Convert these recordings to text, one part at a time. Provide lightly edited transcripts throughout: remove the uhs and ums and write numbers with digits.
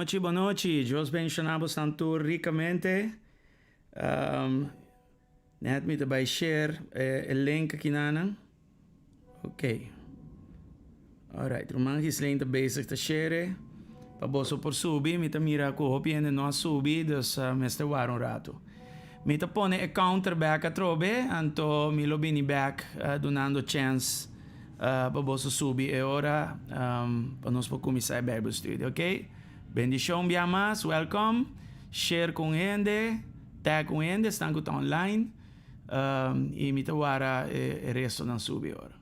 nochi, bon nochi. Dios bendiciona bosnan tur ricamente. Um, net mi ta bay share eh, e link aki nanan. Ok. Alright, ruman Ghislaine ta bezig ta share. Pa boso por subi, mi ta mira ku hopi hende no a subi, dus uh, mester wara un rato. Mi ta pone e counter back atrobe, anto mi lo bini back uh, dunando chance uh, pa boso subi e ora um, pa nos por kuminsá e Bijbelstudie, ok? Bendishon bia mas, welcome. Share ku un hende, tag un hende, esnan ku ta online. Um, i mi ta wara e, e restonan subi ora.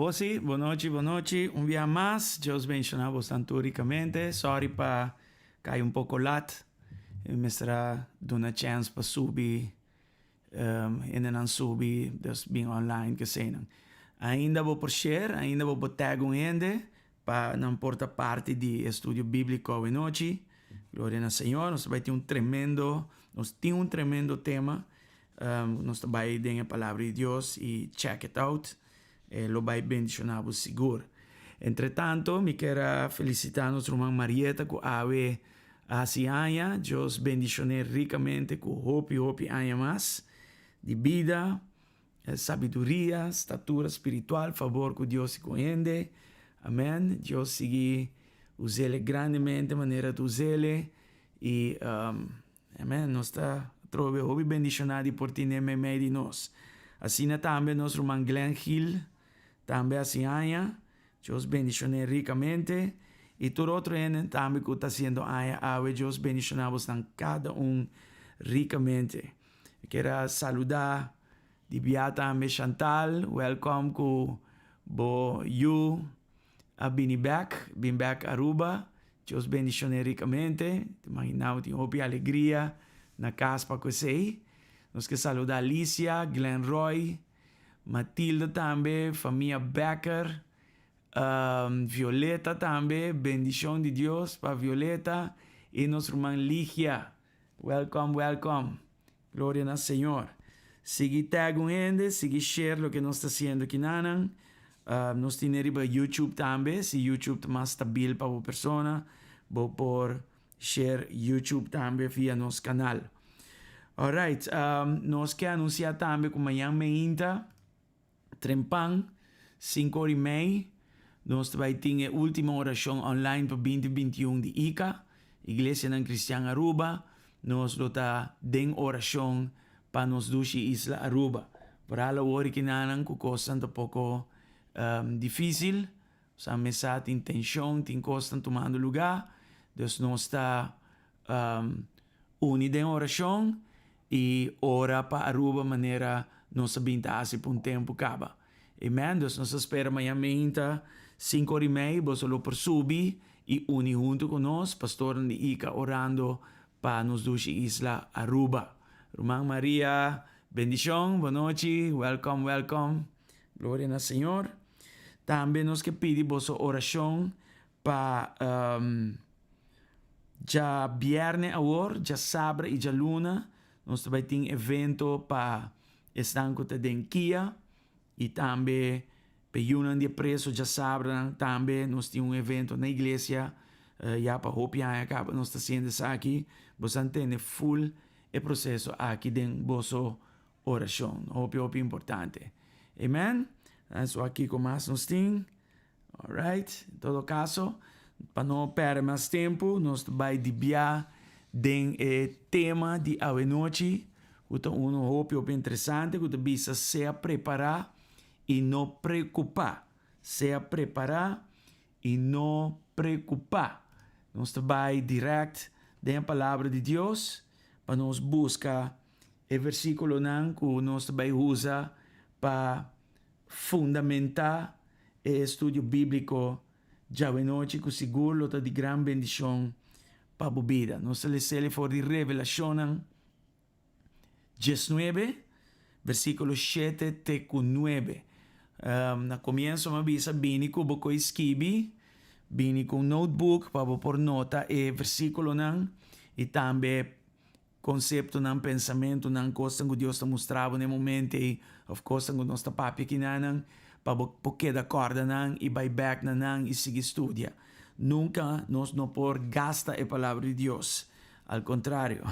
Awor si, bon nochi, bon nochi, un bia mas, Dios bendiciona bosnan tur ricamente, sorry pa cay un poco lat, mi mester a duna chance pa subi, hendenan subi, dus bin online keseynan. Ainda bo por share, ainda bo por tag un hende pa nan por ta parti di e studio biblico awe nochi. Gloria na Señor, nos ta bay tin un tremendo, nos tin un tremendo tema. Nos ta bai den e Palabra di Dios i check it out. E lo bai bendiciona bo sigur. Entretanto, mi kier a felicita nos ruman Marieta cu awe a haci aña. Dios bendicion'e ricamente cu hopi hopi aña mas di bida, sabiduria, statura spiritual, fabor cu Dios i cu hende. Amen. Dios sigui us'ele grandemente manera ta us'ele i Amen, nos ta atrobe hopi bendishoná di por tine meimei di nos. Asina tambe nos ruman Glenn Gil tambe hasi aña. Dios bendishon'é rikamente. I tur otro hende tambe ku ta hasiendo aña awe, Dios bendishoná bosnan kada un rikamente. Mi kier a saludá di bia tambe Chantal, wèlkòm ku bo yu a bini bèk, bin bèk Aruba. Dios bendicione ricamente. Ta imagina bo tin hopi alegria na cas pa cu esey. Nos ke saluda Alicia, Glen Roy, Matilda tambe, famia Becker, Violeta tambe, bendicion di Dios pa Violeta y nos ruman Ligia. Welcome, welcome. Gloria na Señor. Sigui tag un hende, sigui share loke nos ta haciendo kinanan. Nos tine riba YouTube tambe, si YouTube ta mas stabil pa bo persona, bo por share YouTube tambe via nos canal. Alright, nos ke anuncia tambe cu mañan meinta, Trempan, sinku ora i mei, nos ta bai tin e ultimo orashon online pa binti 21 di ICA, Iglesianan Cristian Aruba. Nos lo ta den orashon pa nos dushi isla Aruba. Vooral awor kinanan ku kosnan ta poko difisil, sa mesa tin tenshon, tin kosnan tumando lugá, dus nos ta Uni den orashon i ora pa Aruba manera nos a bin ta hasi pa un tempu kaba. Amen. Dus nos ta spera mañan meinta sinku ora i mei boso lo por subi i uni huntu ku nos, pastornan di ICA orando pa nos dushi isla Aruba. Ruman Maria, bendishon, bonochi, welcome, welcome. Gloria na Señor. Tambe nos ke pidi boso orashon pa Djabierne awor, djasabra i djaluna nos ta bai tin evento pa esnan ku ta den kia i tambe pa e yunan di e preso djasabranan tambe nos tin un evento na iglesia ya pa hopi aña kaba nos ta hasiendo esaki. Boso a tene ful e proseso aki den boso orashon. Hopi hopi importante. Amen. So akiko mas nos tin? Alright, en todo caso, pa no perde mas tempo, nos ta bai di bia den e tema di awenochi, ku ta uno hopi hopi interesante, ku ta bisa sea prepará i no preokupá. Sea prepará i no preokupá. Nos ta bai direct den e Palabra di Dios pa nos buska e versíkulonan ku nos ta bai usa pa fundamentá e estudio bíbliko djawenochi ku sigur lo ta di gran bendishon pa bo bida. Nos ta les'el for di Revelashonnan 19, versíkulo 7 te ku 9. Na komienso mi a bisa bini ku bo koe skibi, bini ku un notebook pa bo por nota e versíkulonan i tambe Konseptonan, pensamentunan, kosnan ku Dios ta mustra bo na e momento ei òf kosnan ku nos ta papia kinanan pa bo por keda kòrda nan i bai bèk na nan i sigui studia. Nunka nos no por gasta e Palabra di Dios. Al kontrario,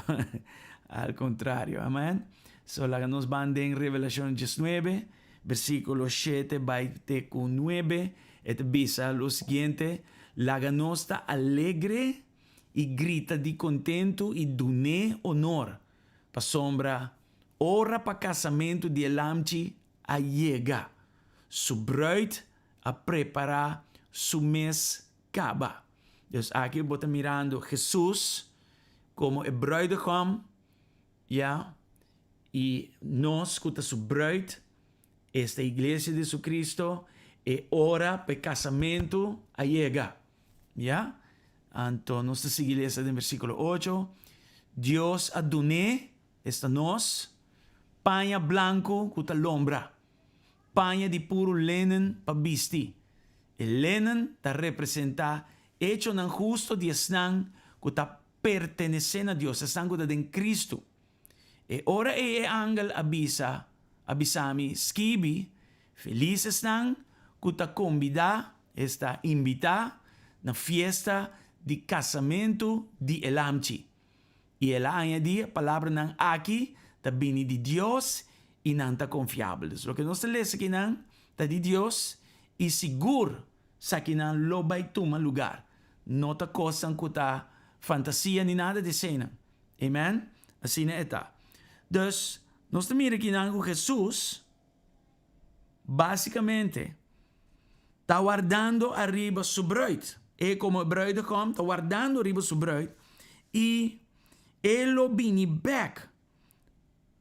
al kontrario. Amen. So laga nos ban den Revelashon 19, versíkulo 7 bai te ku 9. E ta bisa lo siguiente, Laga nos ta alegre i grita di kontentu i dun'é onor, pasobra ora pa kasamentu di e Lamchi a yega. Su bruid a prepará su mes kaba. Dus aki bo ta mirando Hesus komo e bruidegom, ya, i nos ku ta su bruid, esta Iglesia di Jesucristo. E ora pa e kasamentu a yega. Ya? Anto nos ta sigui lesa den versíkulo ocho, Dios a dun'é, esta nos, paña blanku ku ta lombra, paña di puru lenen pa bisti. E lenen ta representá echonan hustu di esnan ku ta pertenesé na Dios, esnan ku ta den Kristu. E ora ei e angel a bisa, a bisa mi, Skibi, Felis esnan ku ta kombidá, esta, invitá, na fiesta di kasamentu di e Lamchi. I el a añadí, E palabranan aki ta bini di Dios i nan ta konfiabel. Dus loke nos ta lesa akinan ta di Dios i sigur sakinan lo bai tuma lugar. No ta kosnan ku ta fantasia ni nada di eseinan. Amen? Asina e ta. Dus, nos ta mira kinan ku Hesus básikamente ta wardando ariba su bruid. E komo e bruidegom ta wardando riba su bruid i e lo bini bèk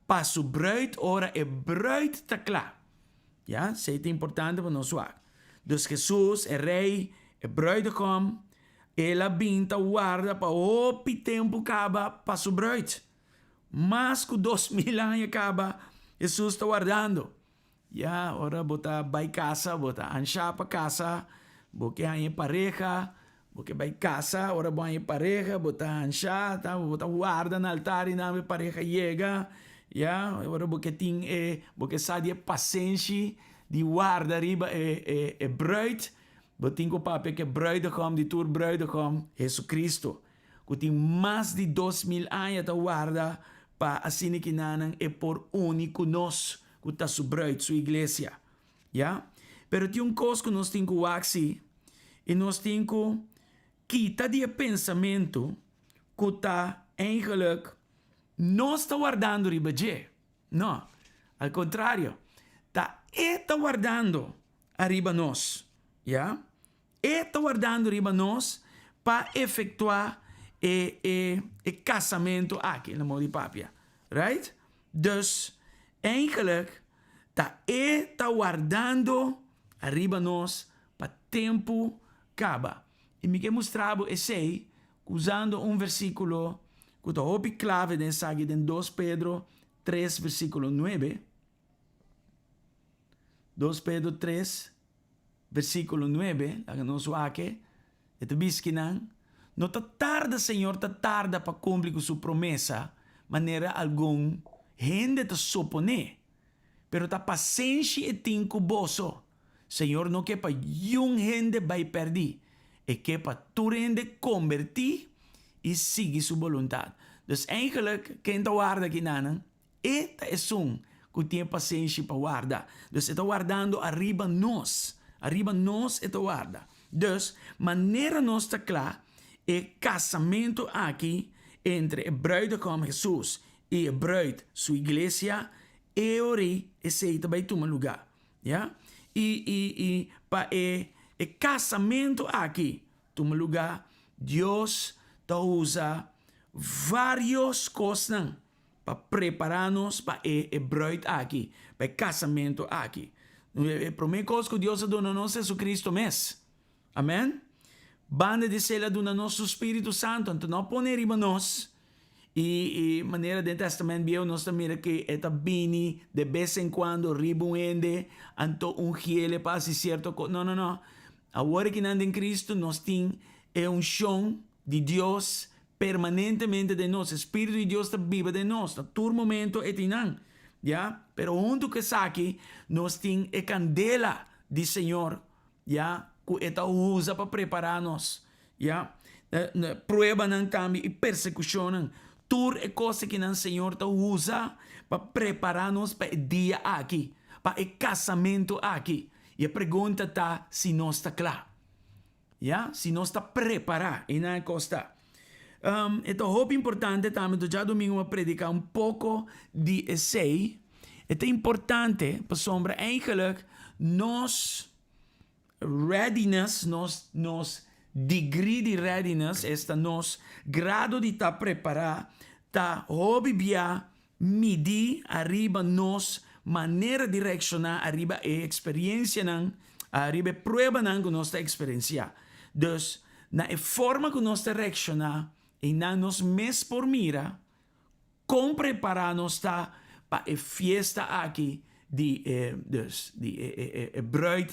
pa su bruid ora e bruid ta kla. Ya, esei ta importante pa nos wak. Dus Hesus, e Rei, e bruidegom, el a bin ta warda pa hopi tempu kaba pa su bruid. Mas ku 2000 aña kaba Hesus ta wardando. Ya, ora bo ta bai kasa, bo ta anshá pa kasa, bo ke haña e pareha, bo ke bai kasa, ora bo haña e pareha, bo ta anshá, ta, bo ta warda na altar i nan e pareha yega, ya, ora bo ke tin e, bo ke sa di e pasenshi di warda riba e, e, e bruid, bo tin ku papia ku e bruidegom di tur bruidegom, Jesucristo, ku tin mas di 2000 aña ta warda pa asina kinanan e por uni ku nos, ku ta su bruid, su iglesia. Ya? Pero tin un kos ku nos tin ku wak si, i nos tin ku kita di e pensamentu ku ta eigenlijk nos ta wardando riba dje. No, al kontrario, ta e ta wardando ariba nos. Ya? E ta wardando riba nos pa efectua e e e casamento aki, na modo di papia. Right? Dus, eigenlijk ta e ta wardando ariba nos pa tempu caba. Y mi ke mustra bo esey usando un versiculo cu ta hopi clave den esaki den dos Pedro tres versiculo nuebe. Dos Pedro tres. Versíkulo nuebe, laga nos wak e, e ta bisa kinan, No ta tarda Señor ta tarda pa kumpli ku su promesa, manera algun hende ta suponé, pero ta pasenshi e tin ku boso. Señor no ke pa yun hende bai pèrdí, e ke pa tur hende kombertí i sigui su boluntat. Dus eigenlijk, ken ta warda kinanan? E ta esun ku tin e pasenshi pa warda. Dus e ta wardando ariba nos. Ariba nos e ta warda. Dus, manera nos ta kla, e kasamentu aki entre e bruidegom Hesus i e bruid, su iglesia, e ora esei ta bai tuma lugá. Ya? I, i, i pa e, e kasamentu aki tuma lugá, Dios ta usa vários kosnan pa prepará nos pa e e bruid aki, pa e kasamentu aki. E promé kos ku Dios a duna nos ta Jesucristo mes. Amèn. Banda di esei el a duna nos su Spiritu Santu, anto no a pone riba nos. I i manera den Tèstamènt Bieu nos ta mira ku e ta bini de bes en kuando riba un hende, anto ungiel e pa hasi sierto kos. No, no, no. Awor akinan den Cristo nos tin e unshon di Dios Permanentemente den nos. E Spiritu di Dios ta biba den nos. Na tur momento e tin nan. Ya. Pero huntu ku esaki nos tin e kandela di Señor, ya, ku e ta usa pa prepará nos. Ya. Pruebanan tambe i persekushonnan. Tur e kos akinan Señor ta usa pa prepará nos pa e dia aki, pa e kasamentu aki. I e pregunta ta si nos ta kla. Ya, si nos ta prepará, einan e kos ta. E ta hopi importante tambe, to djadumingu mi a prediká un poko di esei. E ta importante pasobra eigenlijk nos readiness, nos nos degree di readiness, esta nos grado di ta prepará, ta hopi bia midi ariba nos manera di reakshoná ariba e eksperiencianan. Riba e pruebanan ku nos ta eksperensiá. Dus, na e forma ku nos ta reakshoná, einan nos mes por mira kon prepará nos ta pa e fiesta aki di e, dus, di e, e, e, e bruid,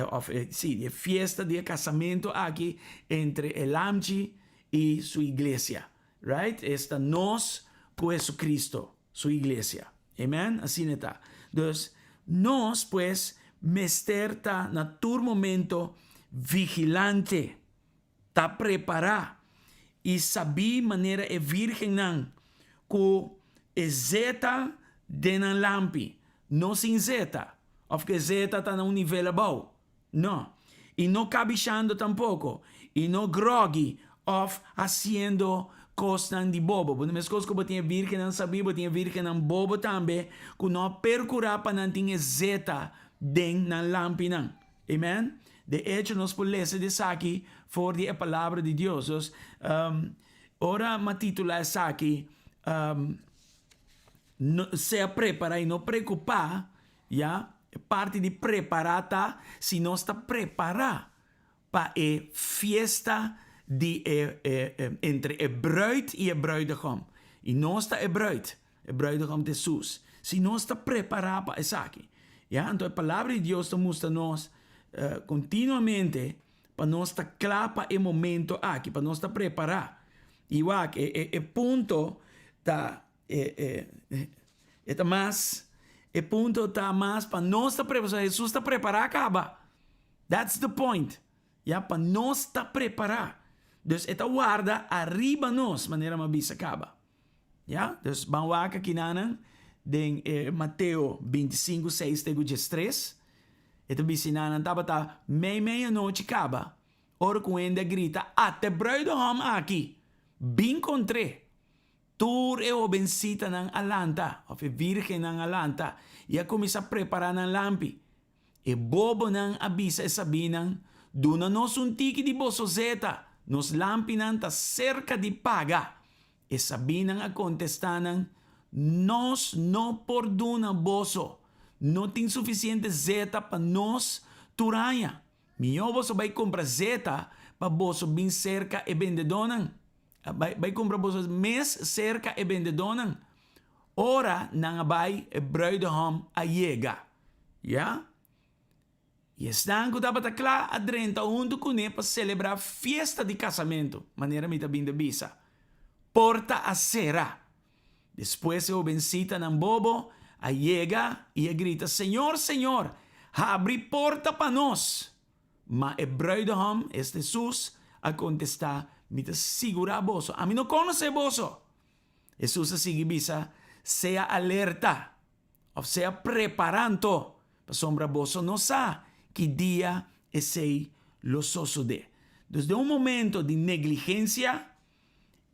òf e, sí, di e fiesta di e kasamentu aki entre e Lamchi i su iglesia. Right? Esta nos ku Jesucristo, su iglesia. Amen? Asina ta. Dus, nos, pues, mester ta na tur momento vigilante, ta prepará i sabí manera e vírgennan ku e zeta den nan lampi, no sin zeta, òf ku e zeta ta na un nivel abou. No. I no kabishando tampoko. I no grògi òf hasiendo kosnan di bobo. Bo ta meskos ku bo tin e vírgennan sabí, bo tin e vírgennan bobo tambe ku no a perkurá pa nan tin e zeta den nan lampinan. Amen. De echo, nos por lesa di esaki for di e Palabra di Dios. Dus, ora mi a titulá esaki, Sea prepará i no preokupá, Ya, e parti di prepará ta si nos ta prepará pa e fiesta di e entre e bruid i e bruidegom. I nos ta e bruid, e bruidegom ta Hesus. Si nos ta prepará pa esaki. Ya, anto e Palabra di Dios ta mustra nos kontinuamente pa nos ta kla pa e momento aki, pa nos ta prepará. I wak, e punto ta E, e, e ta mas, e punto ta mas pa nos ta prepará. Hesus ta prepará kaba. That's the point. Ya, pa nos ta prepará. Dus e ta warda ariba nos, manera mi a bisa kaba. Ya, dus ban wak akinanan den e Mateo 25, 6 te ku 13. E ta bisa nan tabata mei mei anochi kaba, ora ku hende a grita, Ata e bruidehom aki! Bin kontr'é! Tur e hobensitanan a lanta, òf e vírgennan a lanta, i a kuminsá prepará nan lampi. E bobonan a bisa e sabínan, Duna nos un tiki di boso zeta, nos lampinan ta serka di paga. E sabínan a kontestá nan, Nos no por duna boso. No tin sufisiente zeta pa nos tur aña. Mihó boso bai kumpra zeta pa boso bin serka e bendedónan. Bai, bai kumpra boso mes serka e bendedónan. Ora nan a bai, e bruidehom a yega. Ya. I esnan ku tabata kla a drenta huntu kuné pa selebrá fiesta di kasamentu, manera mi ta bin ta bisa. Porta a sera. Despues e hobensitanan bobo a yega i a grita, Señor, Señor, habri porta pa nos! Ma e bruidehom, esta Hesus, a kontestá, Mi ta sigurá boso, ami no konosé boso! Hesus a sigui bisa, Sea alerta, òf sea prepará anto, pasobra boso no sa ki dia esei lo sosodé. Dus den un momento di negligensia,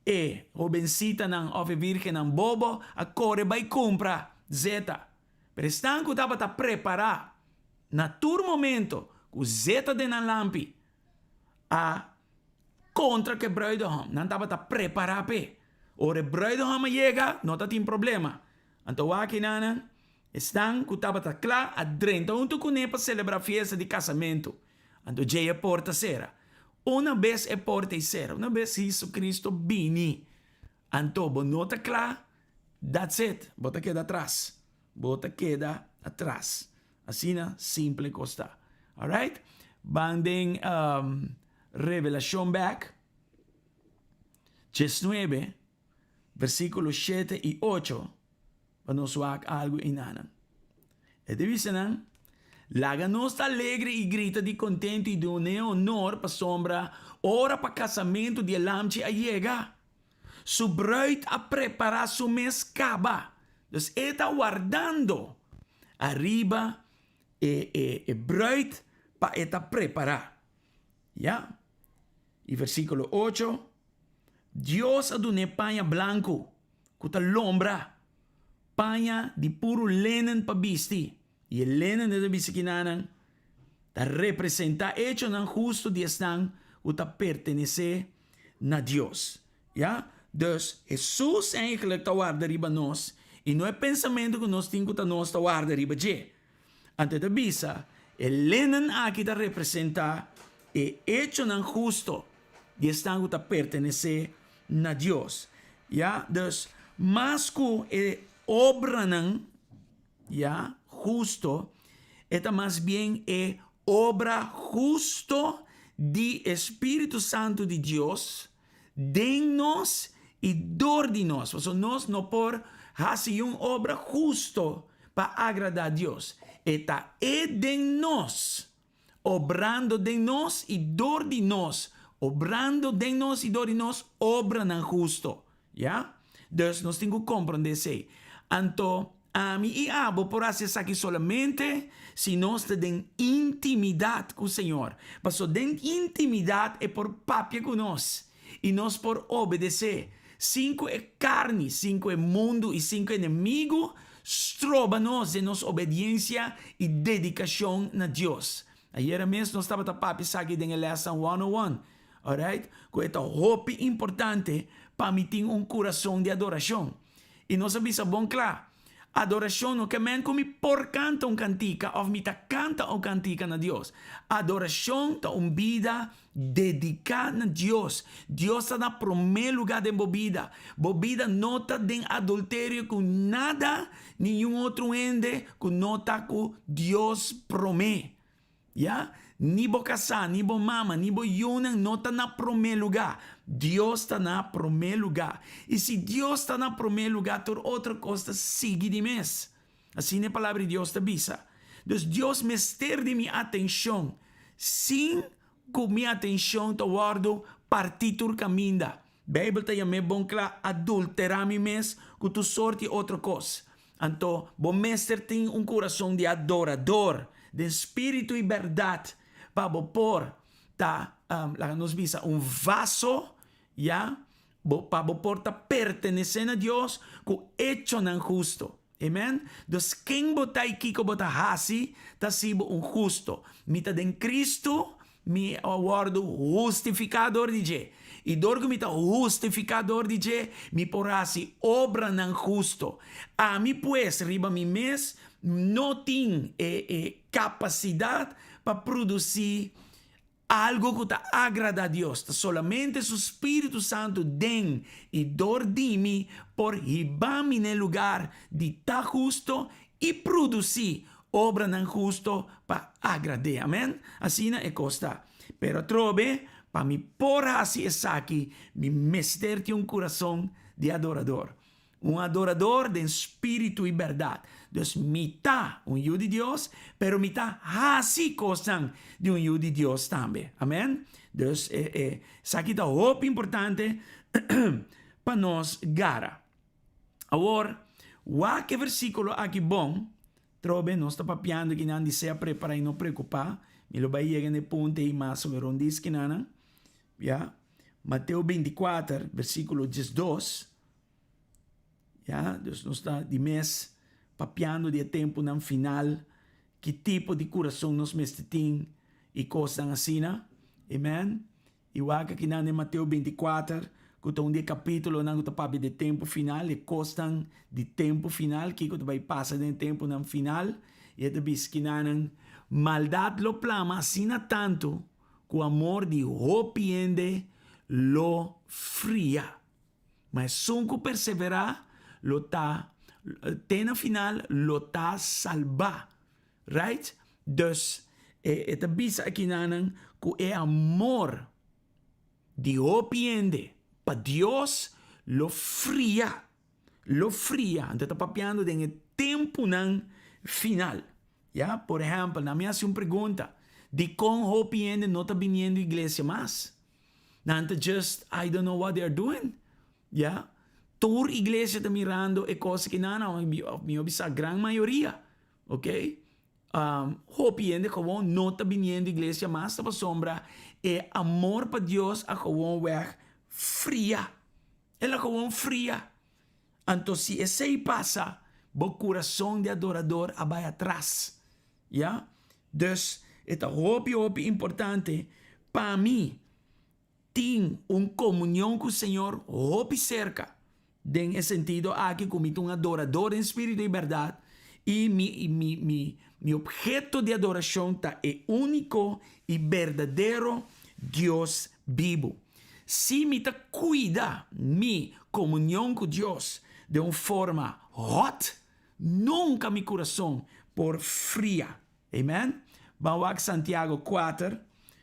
e hobensitanan òf e vírgennan bobo a kore bai kumpra zeta. Pero esnan ku tabata prepará na tur momento ku zeta den nan lampi a kontra ku e bruidehom. Nan tabata prepará p'e. Ora e bruidehom a yega, no ta tin problema. Anto wak enanan, esnan ku tabata kla a drenta huntu kuné pa selebrá fiesta di kasamentu. Anto djei e porta sera. Una bes e porta ei sera, una bes Jesucristo bini, anto bo no ta kla, that's it, bo ta keda atras. Bo ta keda atras. Asina simple kos ta. Alright? Ban den um, Revelashon bek. 19, versíkulo 7 i 8, pa nos wak algu einanan. E ta bisa nan, Laga nos ta alegre i grita di kontentu i dun'é honor pasobra ora pa kasamentu di e Lamchi a yega. Su bruid a prepará su mes kaba. Dus e ta wardando ariba e e e bruid pa e ta prepará. Ya. I versíkulo ocho, Dios a dun'é paña blanku ku ta lombra, paña di puru lenen pa bisti. I e lenen e ta bisti kinanan ta representá echonan hustu di esnan ku ta pertenesé na Dios. Ya? Dus, Hesus eigenlijk ta warda riba nos i no e pensamentu ku nos tin ku ta nos ta warda riba dje. Anto e ta bisa, E lenen aki ta representá e echonan husto di esnan ku ta pertenesé na Dios. Ya, dus mas ku e obranan, ya, husto, e ta mas bien e obra husto di e Spiritu Santu di Dios den nos i dor di nos. Pasobra nos no por hasi un obra husto pa agradá Dios. E ta E den nos, obrando den nos i dor di nos, obrando den nos i dor di nos obranan husto. Ya? Dus nos tin ku komprondé esei. Anto, ami i abo por hasi esaki solamente si nos ta den intimidat ku Señor. Pasobra den intimidat e por papia ku nos i nos por obedesé sin ku e karni, sin ku e mundu i sin ku enemigu stroba nos den nos obediensia i dedikashon na Dios. Ayera mes nos tabata papia esaki den e lèsnan 101. Alright? Ku e ta hopi importante pa mi tin un kurason di adorashon. I nos a bisa bon kla, adorashon no ke men ku mi por kanta un kantika òf mi ta kanta un kantika na Dios. Adorashon ta un bida dediká na Dios. Dios ta na promé lugá den bo bida. Bo bida no ta den adulterio ku nada, niun otro hende ku no ta ku Dios promé. Ya, ni bo kasá, ni bo mama, ni bo yunan no ta na promé lugá. Dios ta na promé lugá. I si Dios ta na promé lugá, tur otro kos ta sigui di mes. Asina e Palabra di Dios ta bisa. Dus Dios mester di mi atenshon, sin ku mi atenshon ta wòrdu partí tur kaminda. Beibel ta yam'é bon kla adulterá mi mes ku tur sorti otro kos. Anto, bo mester tin un kurason di adorador den spiritu i bèrdat pa bo por ta, laga nos bisa, un vaso, ya, bo, pa bo por ta pertenesé na Dios ku echonan hustu. Amen. Dus ken bo ta i kiko bo ta hasi ta hasi bo un hustu. Mi ta den Kristu, mi a wòrdu hustifiká dor di dje. I dor ku mi ta hustifiká dor di dje, mi por hasi obranan hustu. Ami pues riba mi mes no tin e e kapasidat pa produsí algu ku ta agradá Dios. Ta solamente su spiritu santu den i dor di mi por hiba mi n'e lugar di ta hustu i produsí obranan hustu pa agrad'é. Amèn. Asina e kos ta. Pero atrobe, pa mi por hasi esaki, mi mester tin un kurason di adorador. Un adorador den spiritu i bèrdat. Dus mi ta un yu di Dios, pero mi ta hasi kosnan di un yu di Dios tambe. Amèn. Dus e esaki ta hopi importante pa nos gara. Awor, wak e versíkulo aki bon. Trobe, nos ta papiando kinan di sea prepará i no preokupá. Mi lo bai yega na e punto ei mas o menos rondis kinanan. Ya. Mateo 24, versíkulo 12. Ya, dus nos ta di mes papiando di e tempunan final, ki tipo di kurason nos mester tin i kosnan asina. Amen. I wak akinan den Mateo 24, ku ta un di e kapítulonan ku ta papia di e tempu final, e kosnan di tempu final, kiko ta bai pasa den e tempunan final. I e ta bisa kinanan, Maldat lo plama asina tantu ku amor di hopi hende lo fria. Ma esun ku perseverá lo ta te na final lo ta salbá. Right? Dus, e e ta bisa akinanan ku e amor di hopi hende pa Dios lo fria. Lo fria. Anto e ta papiando den e tempunan final. Ya? Por ehèmpel, nan mi hasi un pregunta, Dikon hopi hende no ta biniendo iglesia mas? Nan ta just, I don't know what they are doing. Ya? Tur iglesia ta mirando e kos akinan, òf mihó bisa gran mayoria. Ok? Um, hopi hende gewoon no ta biniendo iglesia mas ta pasobra e amor pa Dios a gewoon weg fria. El a gewoon fria. Anto si esei pasa, bo kurason di adorador a bai atras. Ya? Dus, e ta hopi hopi importante pa mi tin un komunion ku Señor hopi serka. Den e sentido aki ku mi ta un adorador den spiritu i bèrdat. I mi, mi, mi, mi obheto di adorashon ta e úniko i berdadero Dios bibu. Si mi ta kuida mi komunion ku Dios den un forma hòt, nunka mi kurason por fria. Amen. Ban wak Santiago kuater,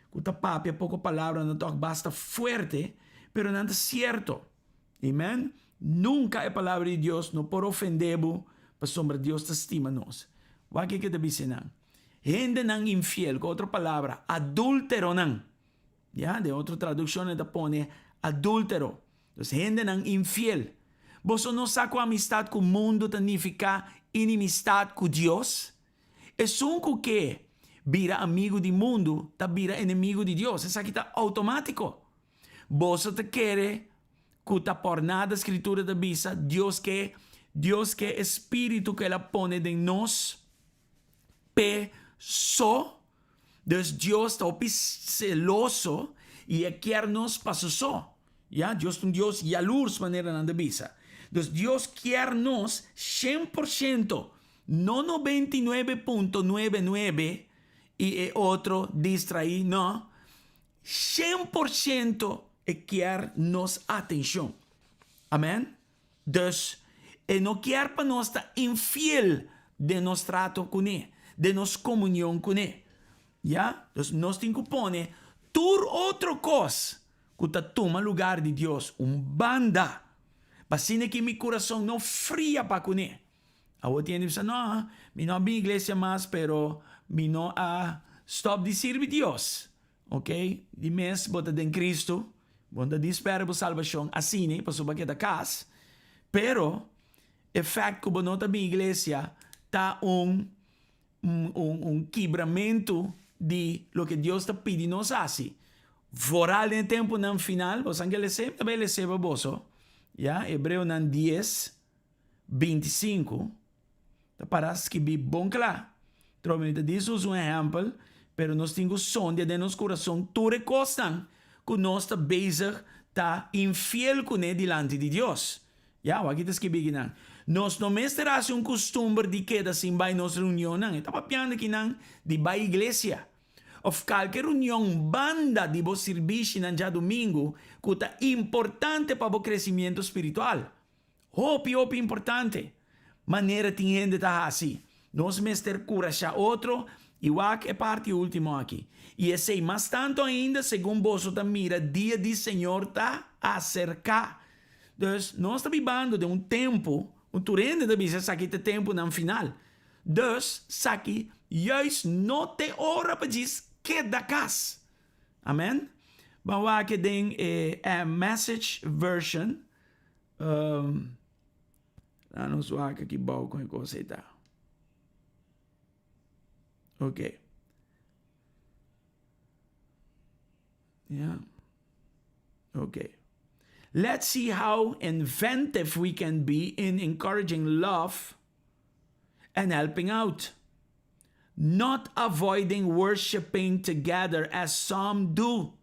ku ta papia poko palabranan tòg basta fuerte, pero nan ta sierto. Amen. Nunka e Palabra di Dios no por ofendé bo, pasobra Dios ta stima nos. Wak kiko e ta bisa nan. Hendenan infiel, ku otro palabra, adúlteronan. Ya, den otro tradukshon e ta pone adúltero. Dus hendenan infiel. Boso no sa ku amistat ku mundu ta nifiká inimistat ku Dios? Esun ku ke bira amigu di mundu ta bira enemigu di Dios. Esaki ta outomátiko. Boso ta kere ku ta por nada Skritura ta bisa, Dios ke, Dios ke e spiritu ku el a pone den nos p'e so? Dus Dios ta hopi seloso i e kier nos pa su so. Ya, Dios ta un Dios yalurs manera nan ta bisa. Dus Dios kier nos 100%, no 99.99 i e otro distraí, no. 100% e kier nos atencion. Amen. Dus, e no kier pa nos ta infiel den nos trato cuné, den nos comunion cuné. Ya? Dus nos tin cu pone tur otro cos cu ta tuma lugar di Dios un banda, pa asina ki mi curason no fria pa cuné. Awor tin hende bisa, No, mi no a bin iglesia mas, pero mi no a stop di sirbi Dios. Ok, di mes bo ta den Cristo, bo no ta di spera bo salbacion asina pasobra bo a keda cas, pero e fact cu bo no ta bin iglesia ta un un kibramento di loke Dios ta pidi nos haci. Vooral den e temponan final, bo san ke lese? Mi ta bay lese pa boso, ya, Hebreonan dies, 25 ta para skibí bon kla. Trobe mi ta di sus un ehèmpel, pero nos tin ku sondia den nos kurason tur e kosnan ku nos ta bezig ta infiel kuné dilanti di Dios. Ya, wak aki ta skibí kinan. Nos no mester hasi un kustumber di keda sin bai nos reunionnan. E ta papiando kinan di bai iglesia òf kalke reunion banda di bo sirbishinan djadumingu ku ta importante pa bo kresimiento spiritual. Hopi hopi importante manera tin hende ta hasi. Nos mester kurashá otro i wak e parti ultimo aki. I esei mas tantu ainda segun boso ta mira dia di Señor ta aserká. Dus nos ta bibando den un tempu, un tur hende ta bisa esaki ta e tempunan final. Dus saki juist no t'e ora pa djis keda kas. Amen. Ban wak den e Message version. Um, laat nos wak aki bou kon e kos ei ta. Ok. Ja. Ok. Let's see how inventive we can be in encouraging love and helping out. Not avoiding worshiping together as some do,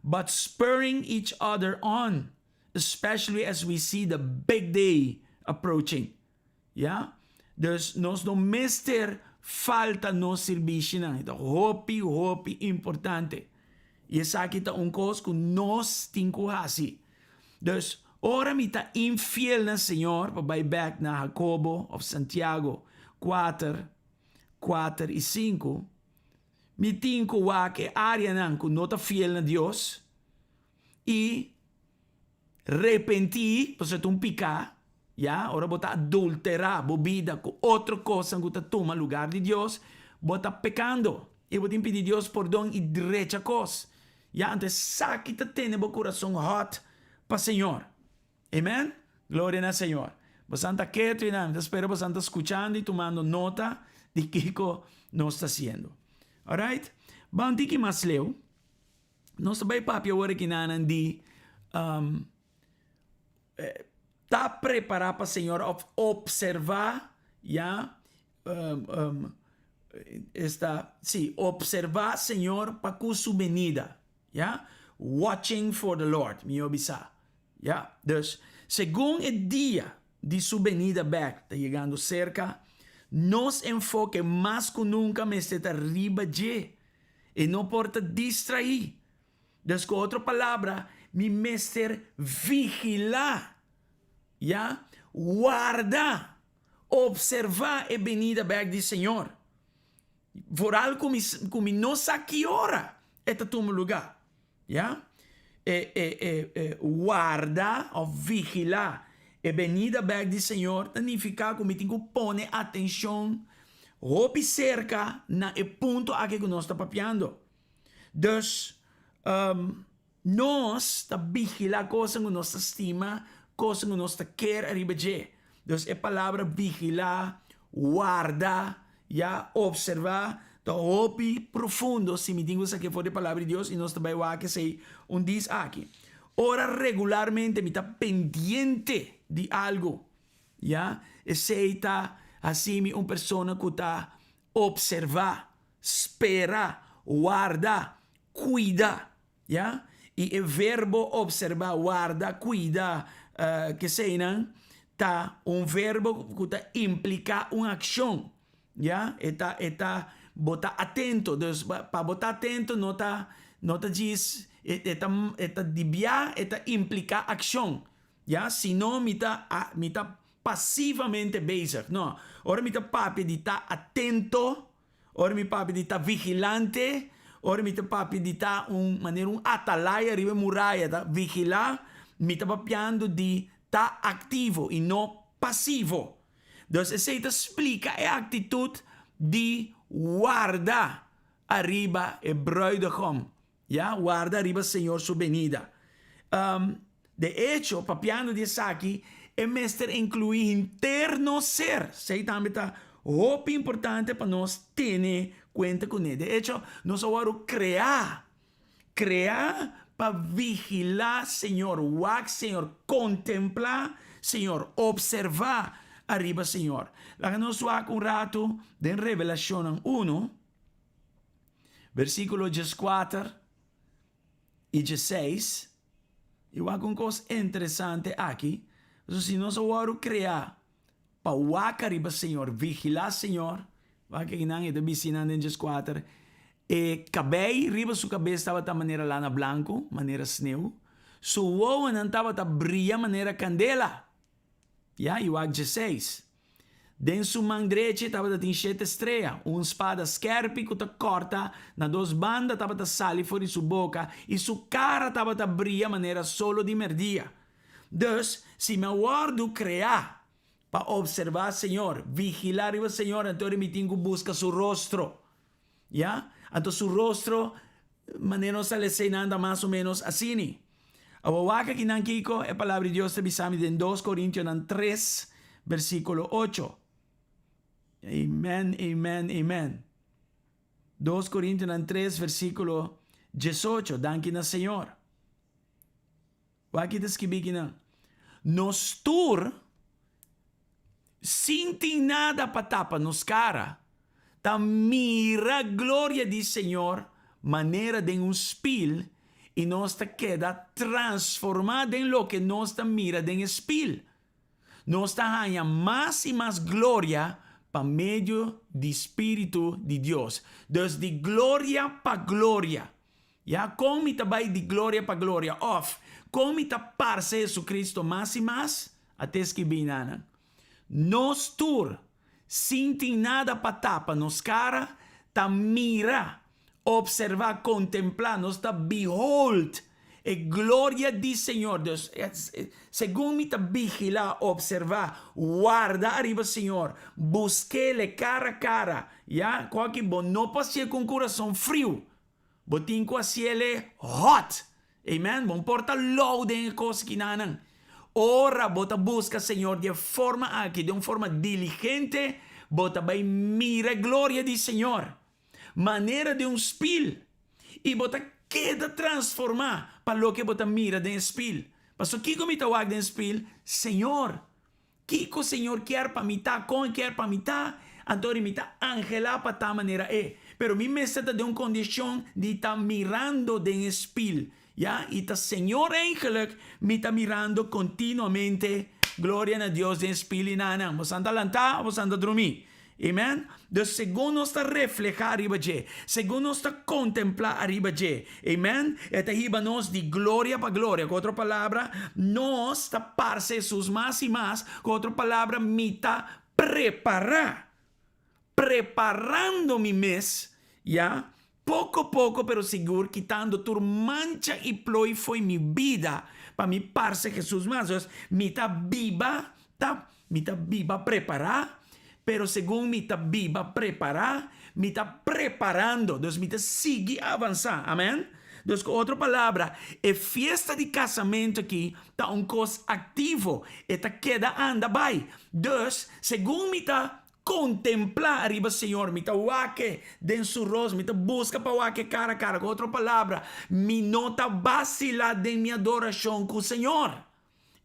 but spurring each other on, especially as we see the big day approaching. Ya? Dus nos no mester falta nos sirbishinan. E ta hopi, hopi importante. I esaki ta un kos ku nos tin ku hasi. Dus, ora mi ta infiel na Señor, pa bai bèk na Hakobo òf Santiago kuater, kuater i sinku, mi tin ku wak e áreanan ku no ta fiel na Dios i repentí, pasobra ta un piká, ya, ora bo ta adulterá bo bida ku otro kosnan ku ta tuma lugar di Dios, bo ta pekando i bo tin pidi Dios pordon i drecha kos. Ya, anto esaki ta tene bo kurason hòt pa Señor. Amen? Gloria na Señor. Bosan ta ketu i nan, mi ta spera bosan ta skuchando i tumando nota di kiko nos ta hasiendo. Alright? Ban tiki mas leu. Nos ta bai papia awor aki nanan di um, ta prepará pa Señor of observá, ya, um, um, esta, sí, observá Señor pa ku su benida, ya, watching for the Lord, mi bisa, ya. Dus, segun e dia di su benida bek ta yegando serka, Nos enfoke mas ku nunka mester ta riba dje. E no por ta distraí. Dus ku otro palabra, mi mester vigilá, ya, warda, opservá e benida bèk di Señor. Vooral ku mi ku mi no sa ki ora e ta tuma lugá. Ya, e e e e warda òf vigilá e benida bèk di Señor ta nifiká ku mi tin ku pone atenshon hopi serka na e punto aki ku nos ta papiando. Dus, nos ta vigilá kosnan ku nos ta stima, kosnan ku nos ta ker ariba dje. Dus e palabra vigilá, warda, ya, opservá, ta hopi profundo si mi tin ku sak'é for di e palabra di Dios i nos ta bai wak esei un dis aki. Ora regularmente mi ta pendiente di algu, ya, esei ta hasi mi un persona ku ta Observá, spera, warda, kuida. Ya? I e verbo observá, warda, kuida, keseinan ta un verbo ku ta impliká un akshon. Ya? E ta, e ta, bo ta atento. Dus pa bo ta atento no ta, no ta djis, e ta, e ta dibiá, e ta impliká akshon. Ya, si no mi ta mi ta pasivamente bezig. No, ora mi ta papia di ta atento, ora mi papia di ta vigilante, ora mi ta papia di ta un manera un atalaya riba e muraya ta vigilá, mi ta papiando di ta aktivo i no pasivo. Dus esei ta splika e aktitut di warda ariba e bruidegom. Ya, warda riba Señor su benida. De echo, papiando di esaki, e mester inkluí henter nos ser. Esei tambe ta hopi importante pa nos tene kuenta kuné. De echo, nos a wòrdu kreá, kreá pa vigilá Señor, wak Señor, kontemplá Señor, opservá ariba Señor. Laga nos wak un ratu den Revelashonnan unu. Versíkulo dieskuater i diesseis, i wak un kos interesante aki, pasobra si nos a wòrdu kreá pa wak ariba Señor, vigilá Señor, wak akinan e ta bisti nan den dieskuater, e kabei riba su kabes tabata manera lana blanku, manera sneu, su wowonan tabata bria manera kandela. Ya, i wak diesseis. Den su man drechi tabata tin shete strea, un spada skèrpi ku ta kòrta na dos banda tabata sali for di su boka, i su kara tabata bria manera solo di mèrdia. Dus, si mi a wòrdu kreá pa opservá Señor, vigilá riba Señor, anto mi tin ku buska su rostro. Ya, anto su rostro, manera nos ta lesa einan, ta mas o ménos asini. Awor wak akinan kiko e Palabra di Dios ta bisa mi den dos Korintionan tres, bersíkulo ocho. Amen, amen, amen. Dos Korintionan tres, versíkulo diesocho. Danki na Señor. Wak ki ta skibí kinan. Nos tur, sin tin nada pa tapa nos kara, ta mira gloria di Señor manera den un spil i nos ta keda transformá den loke nos ta mira den e spil. Nos ta haña mas i mas gloria pa medio di spiritu di Dios. Dus di gloria pa gloria. Ya, kon mi ta bai di gloria pa gloria, òf, kon mi ta parse Jesucristo mas i mas? A te skibí nanan. Nos tur, sin tin nada pa tapa nos kara, ta mira, opservá, kontemplá, nos ta behold e gloria di Señor. Dus, segun mi ta vigilá, opservá, warda ariba Señor, busk'Ele kara kara, ya, ku aki bo no por hasié ku un kurason friu. Bo tin ku hasiel e hot. Amen. Bo no por ta lou den e kos kinanan. Ora bo ta buska Señor di e forma aki, den un forma diligente, bo ta bai mira e gloria di Señor. Manera den un spil. I bo ta keda transformá pa loke bo ta mira den e spil. Pasobra kiko mi ta wak den e spil? Señor. Kiko Señor kier pa mi ta, kon e kier pa mi ta, anto ri mi ta anhelá pa ta manera e. Pero mi mester ta den un kondishon di ta mirando den e spil, ya, i ta Señor eigenlijk mi ta mirando kontinuamente, gloria na Dios, den e spil i nanan. Bosan ta lantá o bosan ta drumí? Amen? Dus segun nos ta reflehá riba dje, segun nos ta kontemplá ariba dje, amen, e ta hiba nos di gloria pa gloria. Ku otro palabra, nos ta parse Hesus mas i mas. Ku otro palabra, mi ta prepará, preparando mi mes, ya, poko poko pero sigur, kitando tur mancha i ploi fo'i mi bida pa mi parse Hesus mas. Dus, mi ta biba ta, mi ta biba prepará, pero segun mi ta biba prepará, mi ta preparando. Dus, mi ta sigui avansá. Amen? Dus, ku otro palabra, e fiesta di kasamentu aki ta un kos aktivo, e ta keda anda bai. Dus, segun mi ta Kontemplá ariba Señor, mi ta wak E den Su ros, mi ta buska pa wak E kara kara. Ku otro palabra, mi no ta basilá den mi adorashon ku Señor.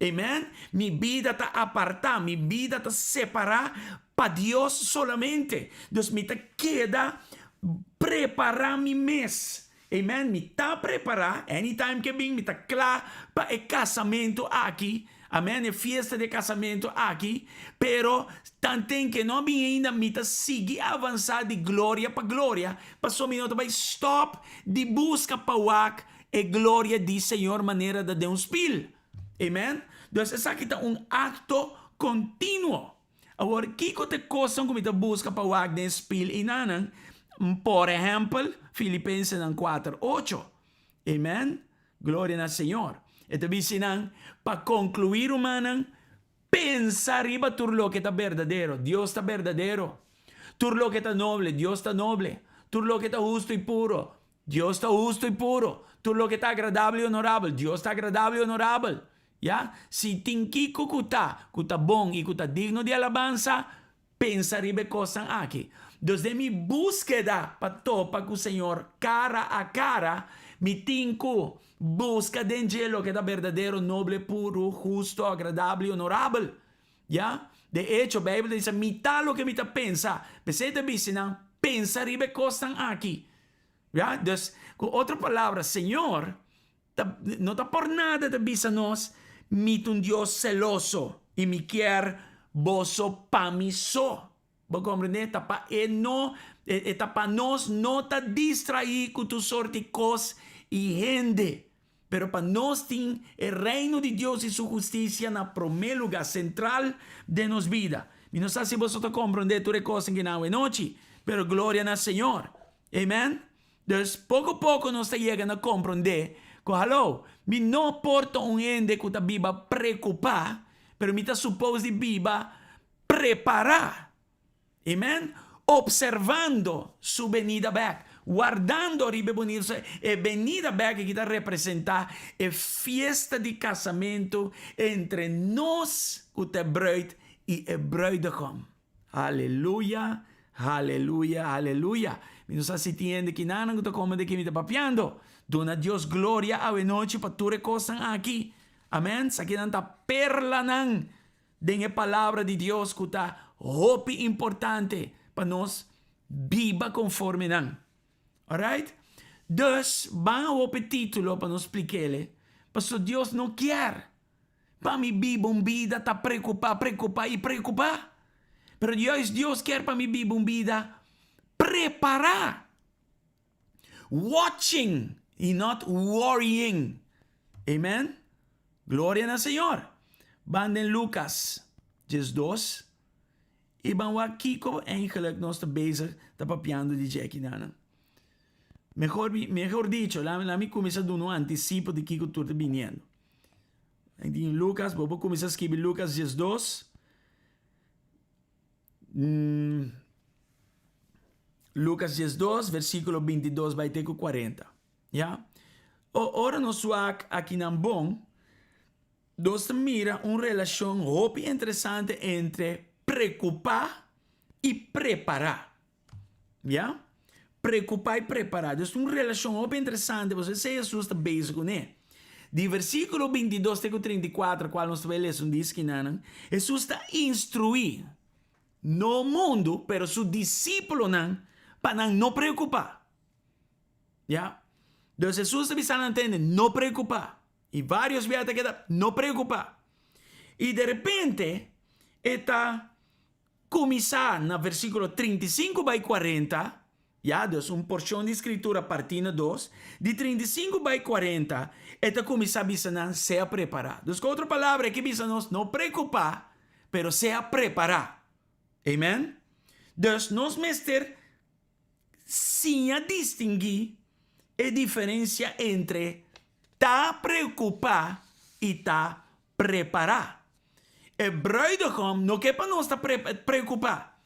Amen. Mi bida ta apartá, mi bida ta separá pa Dios solamente. Dus mi ta keda prepará mi mes. Amen, mi ta prepará, anytime ke bin mi ta kla pa e kasamentu aki, amen, e fiesta di e kasamentu aki, pero tanten ke no a bin ainda mi ta sigui avansá di gloria pa gloria, pasobra mi no ta bai stòp di buska pa wak e gloria di Señor manera ta den un spil. Amen, dus esaki ta un akto kontinuo. Awor, kiko ta e kosnan ku mi ta buska pa wak den spil i nanan? Por ehèmpel, Filipensenan kuater, ocho. Amen. Gloria na Señor. E ta bisa nan, Pa konkluí, rumannan, pensa riba tur loke ta berdadero, Dios ta berdadero, tur loke ta noble, Dios ta noble, tur loke ta hustu i puro, Dios ta hustu i puro, tur loke ta agradabel i onorabel, Dios ta agradabel i onorabel. Ya, si tin kiko ku ta, ku ta bon i ku ta digno di alabansa, pensa riba e kosnan aki. Dus den mi búskeda pa topa ku Señor kara a kara, mi tin ku buska den dje loke ta berdadero, noble, puru, hustu, agradabel i onorabel. Ya, de echo, Beibel ta bisa, Mi ta loke mi ta pensa. P'esei ta bisa nan, Pensa riba e kosnan aki. Ya, dus, ku otro palabra, Señor ta, no ta por nada ta bisa nos, Mi ta un Dios seloso, i mi kier boso pa mi so. Bo komprendé? Ta pa e no, e ta pa nos no ta distraí ku tur sorti kos i hende. Pero pa nos tin e Reino di Dios i su hustisia na promé lugá, sentral den nos bida. Mi no sa si boso ta komprondé tur e kosnan ki nan awenochi, pero gloria na Señor. Amen. Dus poko poko nos ta yega na komprondé ku haló, mi no por ta un hende ku ta biba preokupá, pero mi ta supos di biba prepará. Amen. Observando su benida bek, wardando riba e bonida su e benida bek aki ta representa e fiesta di casamento entre nos cu ta e bruid y e bruidegom. Haleluya, haleluya, haleluya. Mi no sa si tin hende kinanan cu ta come de ki mi ta papiando. Duna Dios gloria awenochi pa tur e cosnan aki. Amen. Sakinan ta perlanan den e Palabra di Dios ku ta hopi importante pa nos biba konforme nan. Alright? Dus, ban awor pa e título pa nos splik'el, Pasobra Dios no kier pa mi biba un bida ta preokupá, preokupá i preokupá. Pero juist Dios kier pa mi biba un bida prepará. Watching y not worrying. Amen. Gloria na Señor. Ban den Lucas 12 y ban wak kiko eigenlijk nos ta bezig ta papiando di dje akinan. Mehor, mehor dicho, la mi cuminsa duna un anticipo di kiko tur ta biniendo. Den Lucas, bo por cuminsa skibi Lucas 12. Lucas 12, versículo 22 bai te ku 40. Ya? O, ora nos wak akinan bon, nos ta mira un relashon hopi interesante entre preokupá i prepará. Ya? Preokupá i prepará. Dus un relashon hopi interesante, pasobra esei Hesus ta bezig kuné. Di versíkulo 22 te ku 34, kual nos ta bai lesa un di skinanan, Hesus ta instruí no mundu, pero su disípulonan pa nan no preokupá. Ya? Dus Hesus ta bisa nan tende, no preokupá. I vários biaha ta keda, no preokupá. I derepente e ta. kuminsá na versíkulo 35 bai 40, ya, dus un porshon di Skritura partí na dos, di 35 bai 40, e ta kuminsá bisa nan, Sea prepará. Dus ku otro palabra, e ke bisa nos, no preokupá, pero sea prepará. Amen? Dus nos mester siña distinguí e diferensia entre ta preokupá i ta prepará. E bruidegom no ke pa nos ta preokupá.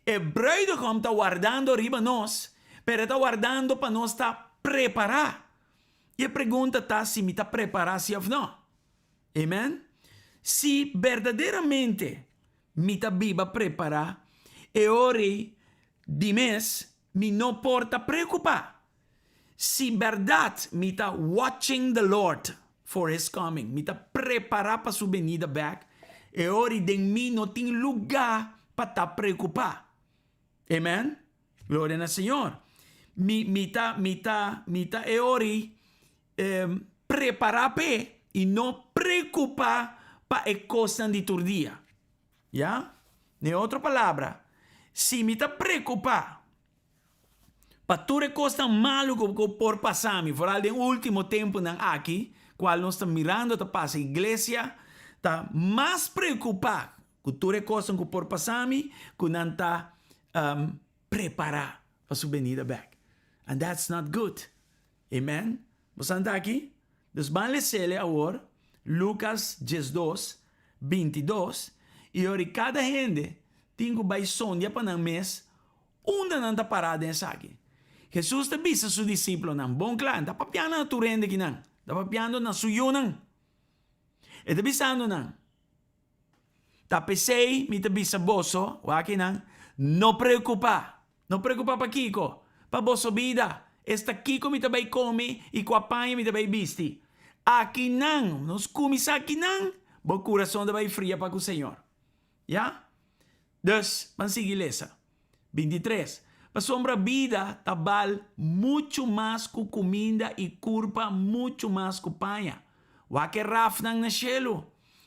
E bruidegom ta wardando riba nos, pero e ta wardando pa nos ta prepará. I e pregunta ta si mi ta prepará si òf no. Amen? Si berdaderamente mi ta biba prepará, e ora ei di mes mi no por ta preokupá. Si bèrdat mi ta watching the Lord for his coming, mi ta prepará pa su benida bèk, e ora ei den mi no tin lugá pa ta preokupá. Amen? Gloria na Señor. Mi, mi ta, mi ta, mi ta e ora ei prepará p'e i no preokupá pa e kosnan di tur dia. Ya? Den otro palabra, si mi ta preokupá pa tur e kosnan malu ku por pasa mi, foral den último tempunan aki, kual nos ta mirando ta pasa, iglesia ta mas preokupá ku tur e kosnan ku por pasa mi, ku nan ta prepará pa su benida bèk. And that's not good. Amen. Bosan ta aki? Dus ban lesele awor Lucas 12, 22, i ora kada hende tin ku bai sondia pa nan mes unda nan ta pará den esaki. Hesus ta bisa su disiplonan bon kla, e ta papiando na tur hende kinan, ta papiando na su yunan. E ta bisando nan, Ta p'esei mi ta bisa boso, wak kinan, no preokupá. No preokupá pa kiko? Pa boso bida. Esta kiko mi ta bai kome i kua paña mi ta bai bisti. Akinan, nos kuminsá akinan, bo kurason ta bai fria pa ku Señor. Ya? Dus, ban sigui lesa. 23, Pasobra bida ta bal muchu mas ku kuminda i kurpa muchu mas ku paña. Wak e rafnan na shelu.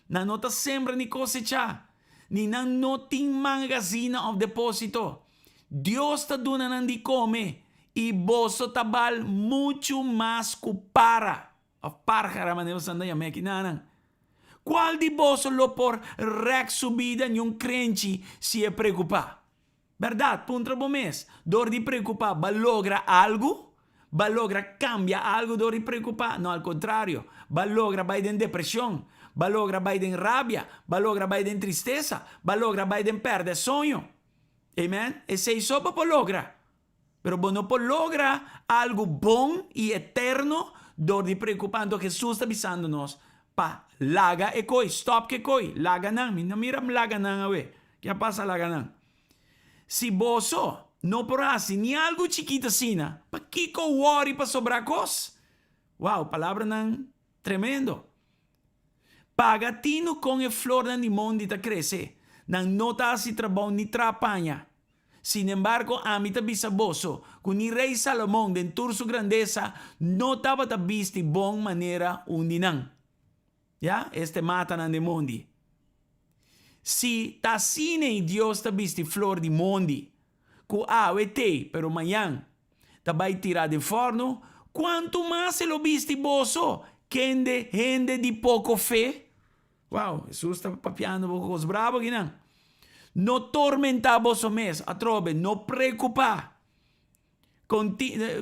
Nan no ta sembra ni kosechá, ni nan no tin mangazina òf depósito. Dios ta duna nan di kome, i boso ta bal muchu mas ku para. Òf párjara, manera boso ta yam'é aki nanan. Kual di boso lo por rèk su bida niun krenchi si e preokupá? Bèrdat, puntra bo mes, dor di preokupá b'a logra algu? B'a logra kambia algu dor di preokupá? No, al kontrario, b'a logra bai den depreshon, b'a logra bai den rabia, b'a logra bai den tristesa, b'a logra bai den pèrdè soño. Amen? Esei so bo por logra. Pero bo no por logra algu bon i eterno dor di preokupá. Anto Hesus ta bisando nos pa laga e koi, stòp ku e koi, laga nan. Mi no mira laga nan awe. Ke a pasa laga nan? Si boso no por hasi ni algu chikit asina, pakiko wòri pa sobrá kos? Wow, palabranan tremendo! Paga tinu kon e flornan di mondi ta krese. Nan no ta hasi trabou ni traha paña. Sinembargo, ami ta bisa boso ku ni Rei Salomon den tur su grandesa no tabata bisti bon manera un di nan. Ya, este matanan den mondi. Si ta asina ei Dios ta bisti flor di mondi, ku awe t'ei, pero mañan ta bai tirá den fòrnu, kuantu mas e lo bisti boso, kende hende di poko fe? Wow, Hesus ta papiando bo kos brabo akinan. No tormentá boso mes, atrobe, no preokupá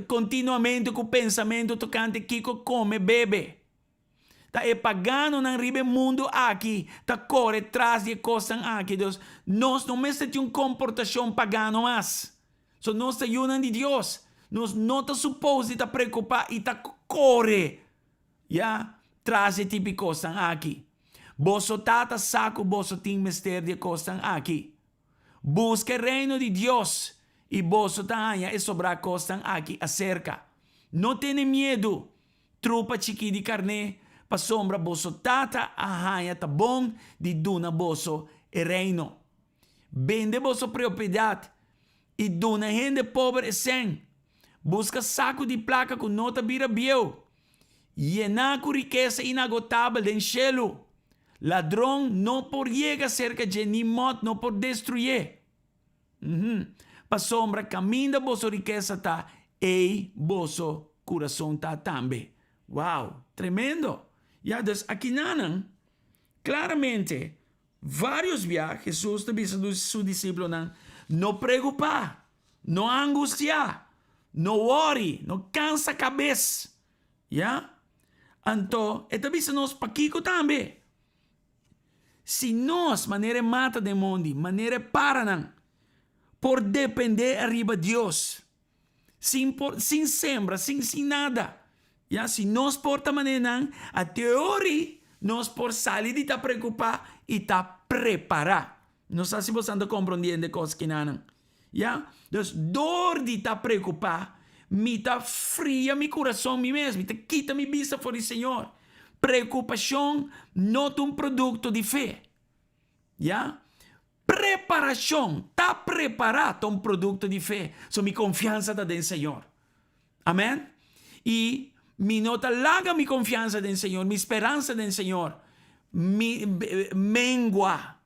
kontinuamente ku pensamentu tokante kiko kome, bebe. Ta e paganonan riba e mundu aki ta kore tras di e kosnan aki. Dus, nos no mester tin un komportashon pagano mas. So nos ta yunan di Dios. Nos no ta supos di ta preokupá i ta kore, ya, tras di e tipo di kosnan aki. Boso Tata sa ku boso tin mester di e kosnan aki. Buska e Reino di Dios, i boso ta haña e sobrá kosnan aki aserka. No tene miedu, Trupa chikí di karné, pasobra boso Tata a haña ta bon di duna boso e Reino. Bende boso propiedat i duna hende pober e sèn. Buska saku di plaka ku no ta bira bieu, yená ku rikesa inagotabel den shelu. Ladron no por yega serka dje ni mòt no por destruyé. Uhum. Pasobra kaminda boso rikesa ta, ei boso kurason ta tambe. Wow! Tremendo! Ya, dus akinanan, klaramente, vários bia Hesus ta bisa su disipelnan, No preokupá, no angustiá, no wòri, no kansa kabes. Ya? Anto, e ta bisa nos pakiko tambe. Si nos, manera e mata den mondi, manera e paranan, por dependé ariba Dios, sin por, sin sembra, sin, sin nada, ya, si nos por ta manera nan, a teori nos por sali di ta preokupá i ta prepará. No sa si boso ta komprondiendo e kos kinanan. Ya? Dus dor di ta preokupá, mi ta fria mi kurason mi mes, mi ta kita mi bista for di Señor. Preokupashon no ta un produkto di fe. Ya? Preparashon, ta prepará, ta un produkto di fe. So mi konfiansa ta den Señor. Amen? I mi no ta laga mi konfiansa den Señor, mi speransa den Señor, mi mengua.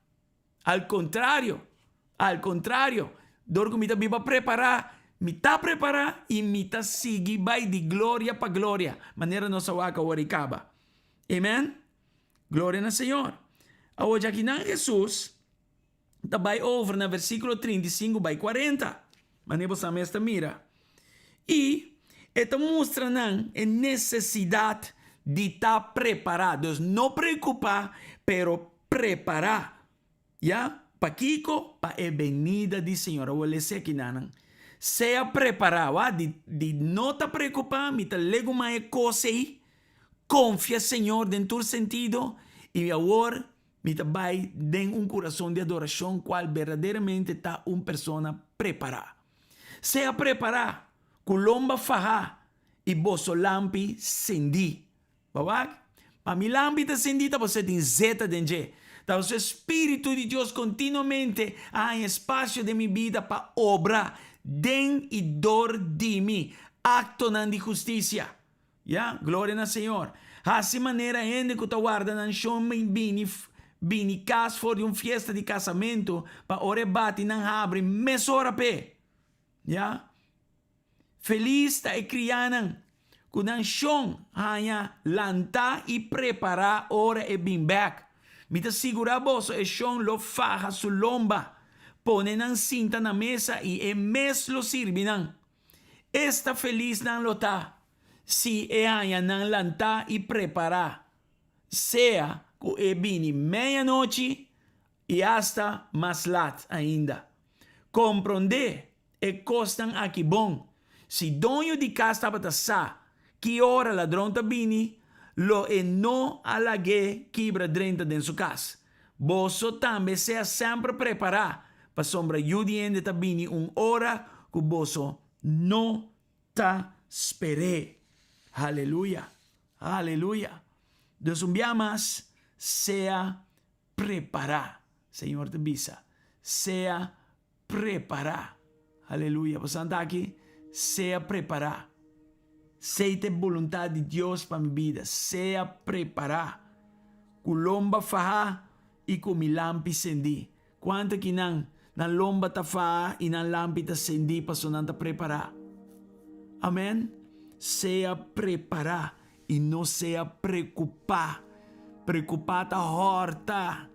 Al kontrario, al kontrario, dor ku mi ta biba prepará, mi ta prepará i mi ta sigui bai di gloria pa gloria, manera nos a wak awor i kaba. Amen? Gloria na Señor. Awor djakinan Hesus ta bai over na versíkulo 35 bai 40, manera bo sa mes ta mira. I e ta mustra nan e nesesidat di ta prepará. Dus no preokupá, pero prepará. Ya? Pakiko? Pa e benida di Señor. Awor lesa aki nan. Sea prepará. Wak, di, di no ta preokupá, mi ta legumá e kos ei. Konfia Señor den tur sentido. I awor mi ta bai den un kurason di adorashon kual berdaderamente ta un persona prepará. Sea prepará, ku lomba fahá i boso lampi sendí. Bo wak? Pa mi lampi ta sendí ta pasobra tin zeta den dje. Ta pasobra e Spiritu di Dios kontinuamente a haña espasio den mi bida pa obra den i dor di mi aktonan di hustisia. Ya, gloria na Señor. Hasi manera hende ku ta warda nan shon bini bini kas for di un fiesta di kasamentu pa ora e bati nan habri mesora p'e. Ya. Felis ta e krianan ku nan shon haña lantá i prepará ora e bin bèk. Mi ta sigurá boso e shon lo faha su lomba, pone nan sinta na mesa i e mes lo sirbi nan. Esta felis nan lo ta si e haña nan lantá i prepará, sea ku e bini meianochi i asta mas lat ainda. Komprondé e kosnan aki bon, si doño di kas tabata sa ki ora ladron ta bini, lo e no a lag'é kibra drenta den su kas. Boso tambe sea semper prepará, pasobra Yu di hende ta bini un ora ku boso no ta sper'é. Haleluya! Haleluya! Dus un bia mas, sea prepará. Señor ta bisa, sea Prepará. Aleluya. Bo santa aki? Sea prepará. Sei ta e boluntat di Dios pa mi bida. Sea prepará. Ku lomba fahá i ku mi lampi sendí. Kuantu ki nan, nan lomba ta fahá i nan lampi ta sendí pasobra nan ta prepará? Amèn. Sea prepará i no sea preokupá. Preokupá ta hòrta.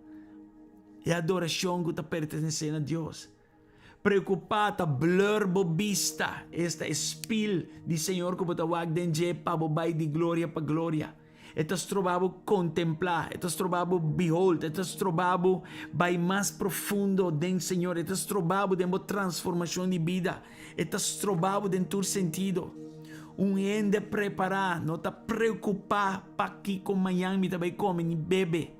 E adorashon ku ta pertenesé na Dios. Preokupá ta blur bo bista, esta e spil di Señor ku bo ta wak den dje pa bo bai di gloria pa gloria. E ta stroba bo kontemplá, e ta stroba bo behold, e ta stroba bo bai mas profundo den Señor, e ta stroba bo den bo transformashon di bida, e ta stroba bo den tur sentido. Un hende prepará no ta preokupá pakiko mañan mi ta bai kome ni bebe.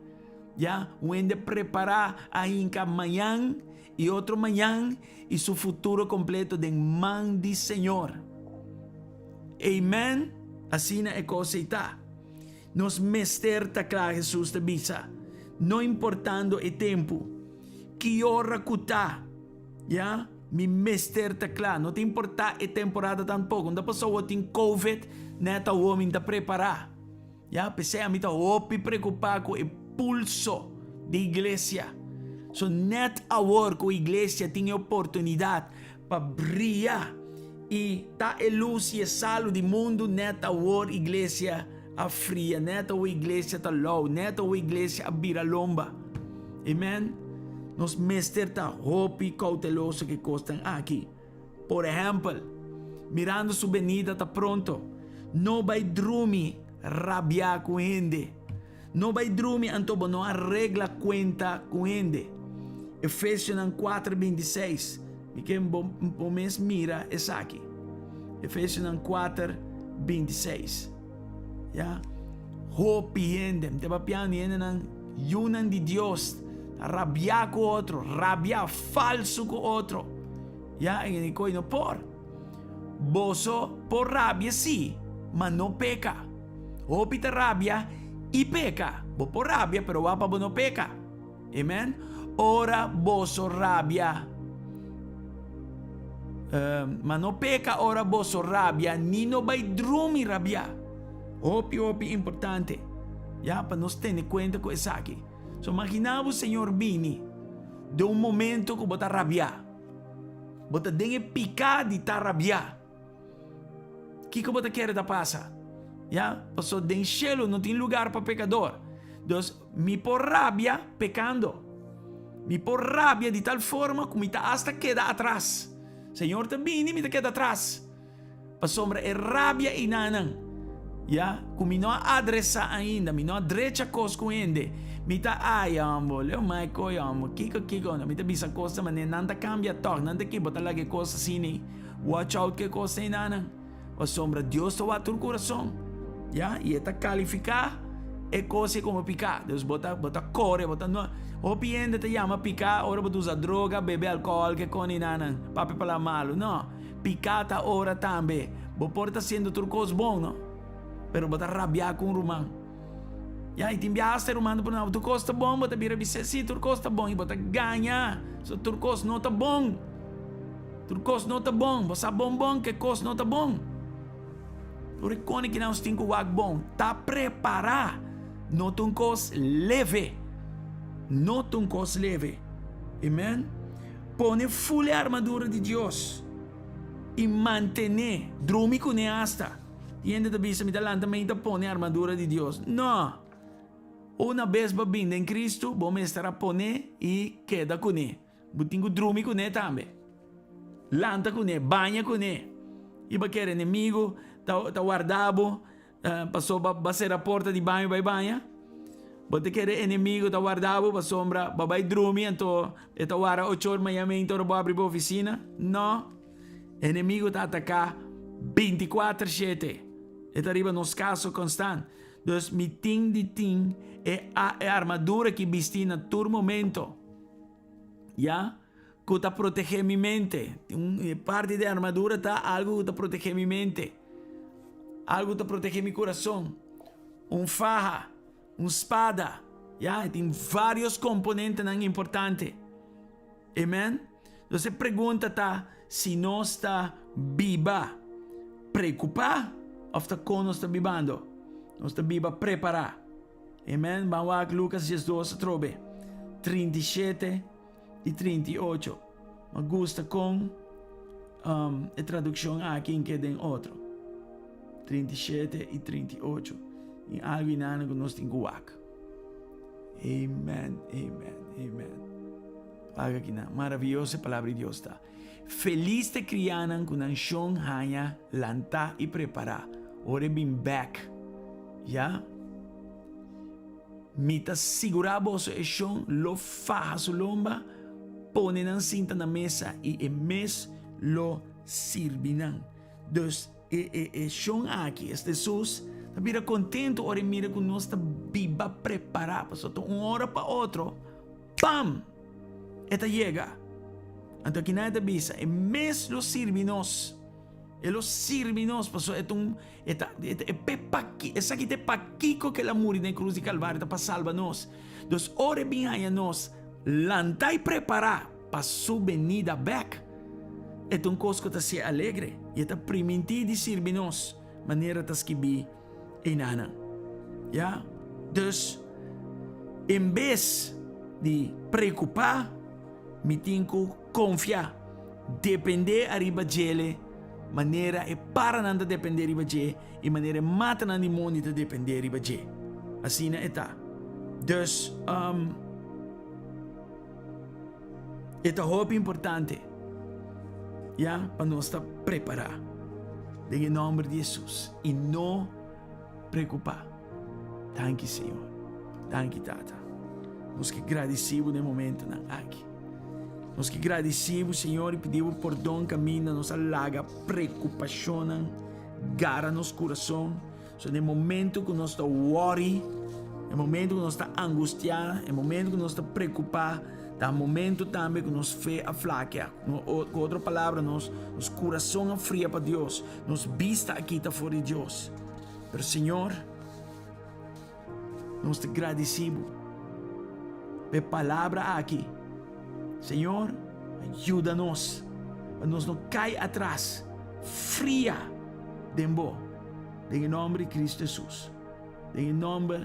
Ya, un hende prepará a hinka mañan i otro mañan i su futuro kompleto den man di Señor. Amen, asina e kos ei ta. Nos mester ta kla, Hesus ta bisa, no importando e tempu, ki ora ku ta, ya, mi mester ta kla. No ta importá e temporada tampoko. No ta pasobra awor tin covid, nèt awor mi ta prepará. Ya, p'esei ami ta hopi preokupá ku e. pulso di iglesia. So net awor ku iglesia tin e oportunidat pa bria i ta e lus i e salu di mundu, net awor iglesia a fria, net awor iglesia ta lou, net awor iglesia a bira lomba. Amen. Nos mester ta hopi kouteloso ku e kosnan aki. Por ehèmpel, mirando su benida ta pronto, no bai drumi rabiá ku hende. No bai drumi anto bo no a regla kuenta ku hende. Efesionan kuater 26. Mi ke bo, bo mes mira esaki. Efesionan kuater 26. Ya. Hopi hende, mi ta papiando hendenan, yunan di Dios, rabiá ku otro, rabiá falsu ku otro. Ya, en koi no por. Boso por rabia sí, ma no peka. Hopi ta rabia i peka. Bo por rabia, pero wak pa bo no peka. Amen. Ora boso rabia, uh, ma no peka ora boso rabia, ni no bai drumi rabia. Hopi, hopi importante. Ya, pa nos tene kuenta ku esaki. So, imagina bo Señor bini den un momento ku bo ta rabia. Bo ta den e piká di ta rabiá. Kiko bo ta kere ta pasa? Ya, paso den shelu no tin lugar pa pekador. Dus, mi por rabia pekando. Mi por rabia di tal forma ku mi ta asta keda atras. Señor ta bini, mi ta keda atras. Pasobra e rabia einanan, ya, ku mi no a adresá ainda, mi no a drecha kos ku hende, mi ta ay hombo, leo mai koy hombo, kiko kiko, mi ta bisa kos ta manera nan ta kambia tòg, nan ta ki bo ta laga e kos asina, watch out ku e kos einanan, pasobra Dios ta wak tur kurason, ya, i e ta kalifiká e kos ei komo piká, dus bo ta bo ta kore, bo ta no, hopi hende ta yama piká ora bo ta usa droga, bebe alkohòl, ke kon einanan, papia palabra malu, no. Piká ta ora tambe. Bo por ta hasiendo tur kos bon, no? Pero bo ta rabiá ku un ruman. Ya, i tin biaha hasta e ruman ta puntra bo, Tur kos ta bon? Bo ta bira bis'é, Sí, tur kos ta bon. I bo ta gaña. So, tur kos no ta bon. Tur kos no ta bon. Bo sa bon bon ku e kos no ta bon. Tur e kone ki nos tin ku wak bon. Ta prepará. No ta un kos leve. No ta un kos leve. Amen. Pone ful e armadura di Dios i mantené, drumi kuné asta. Tin hende ta bisa, Mi ta lanta mi ta pone armadura di Dios. No! Una bes bo bin den Cristo, bo mester a poné i keda kuné. Bo tin ku drumi kuné tambe. Lanta kuné, baña kuné. I bo kere enemigu ta ta warda bo Pasobra bo a sera porta di baño bai baña? Bo ta kere enemigo ta warda bo pasobra bo bai drumi anto e ta wara ocho or maña meinta ora bo abri bo oficina? No! Enemigo ta ataka binticuater shete. E ta riba nos caso constant. Dus mi tin di tin e e armadura ki bisti na tur momento. Ya? Ku ta protegé mi mente. Un parti di armadura ta algu ku ta protegé mi mente. Algu ta protegé mi kurason. Un faha, un spada. Ya, e tin vários komponentenan importante. Amen? Entonces e pregunta ta si nos ta biba preokupá òf ta kon nos ta bibando. Nos ta biba prepará. Amen? Ban wak Lukas 12 atrobe. 37 i 38. Ma gusta kon um, e tradukshon aki in ke den otro. 37 i 38. I algu inana ku nos tin ku wak. Amen, amen, amen. Wak aki na. Maravioso e palabra di Dios ta. Felis te krianan ku nan shon haña lantá i prepará. Ora e bin bek. Ya? Mi ta sigurá boso e shon lo faha su lomba, pone nan sinta na mesa i e mes lo sirbi nan. Dus e e e shon aki, es Hesus, ta bira kontentu ora e mira ku nos ta biba prepará, pasobra ta un ora pa otro, pam! E ta yega. Anto akinan e ta bisa, e mes lo sirbi nos. E lo sirbi nos, pasobra e ta un, e ta, e ta, e p'e paki, esaki ta e pakiko ku el a muri den krus di Kalvario, ta pa salba nos. Dus ora e bin haña nos lantá i prepará pa su benida bèk, e ta un kos ku ta hasié alegre i e ta primintí di sirbi nos manera ta skibí einanan. Ya? Dus, En bes di preokupá, mi tin ku konfia, dependé ariba djele manera e paranan ta dependé riba dje i manera e matanan di mondi ta dependé riba dje. Asina e ta. Dus, um, e ta hopi importante, ya, pa nos ta prepará den e nòmber di Hesus i no preokupá. Danki, Señor. Danki, Tata. Nos ke gradisí bo den e momentonan aki. Nos ke gradisí bo, Señor, i pidi bo pordon kaminda nos a laga preokupashonnan gara nos kurason. So den momento ku nos ta worry, e momento ku nos ta angustiá, e momento ku nos ta preokupá, ta momento tambe ku nos fe a flakia. Ku otro palabra, nos nos kurason a fria pa Dios, nos bista a kita for di Dios. Pero Señor, nos ta gradisí bo pa e palabra aki. Señor, yuda nos pa nos no kai atras, fria den bo. Den e nòmber di Kristu Hesus. Den e nòmber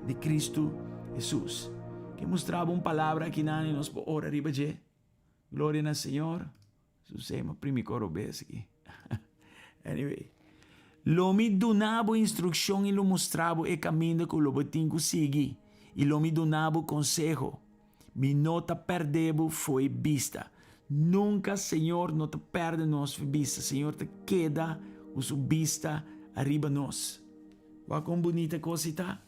di Kristu Hesus. Ke mustra bo un palabra akinan i nos por ora riba dje. Gloria na Señor. Susei mi primi koro bes aki. Anyway. Lo mi duna bo instrukshon i lo mustra bo e kaminda ku lo bo tin ku sigui, i lo mi duna bo konseho. Mi no ta pèrdè bo fo'i bista. Nunka Señor no ta pèrdè nos fo'i bista. Señor ta keda ku su bista ariba nos. Wak kon bunita kos ei ta!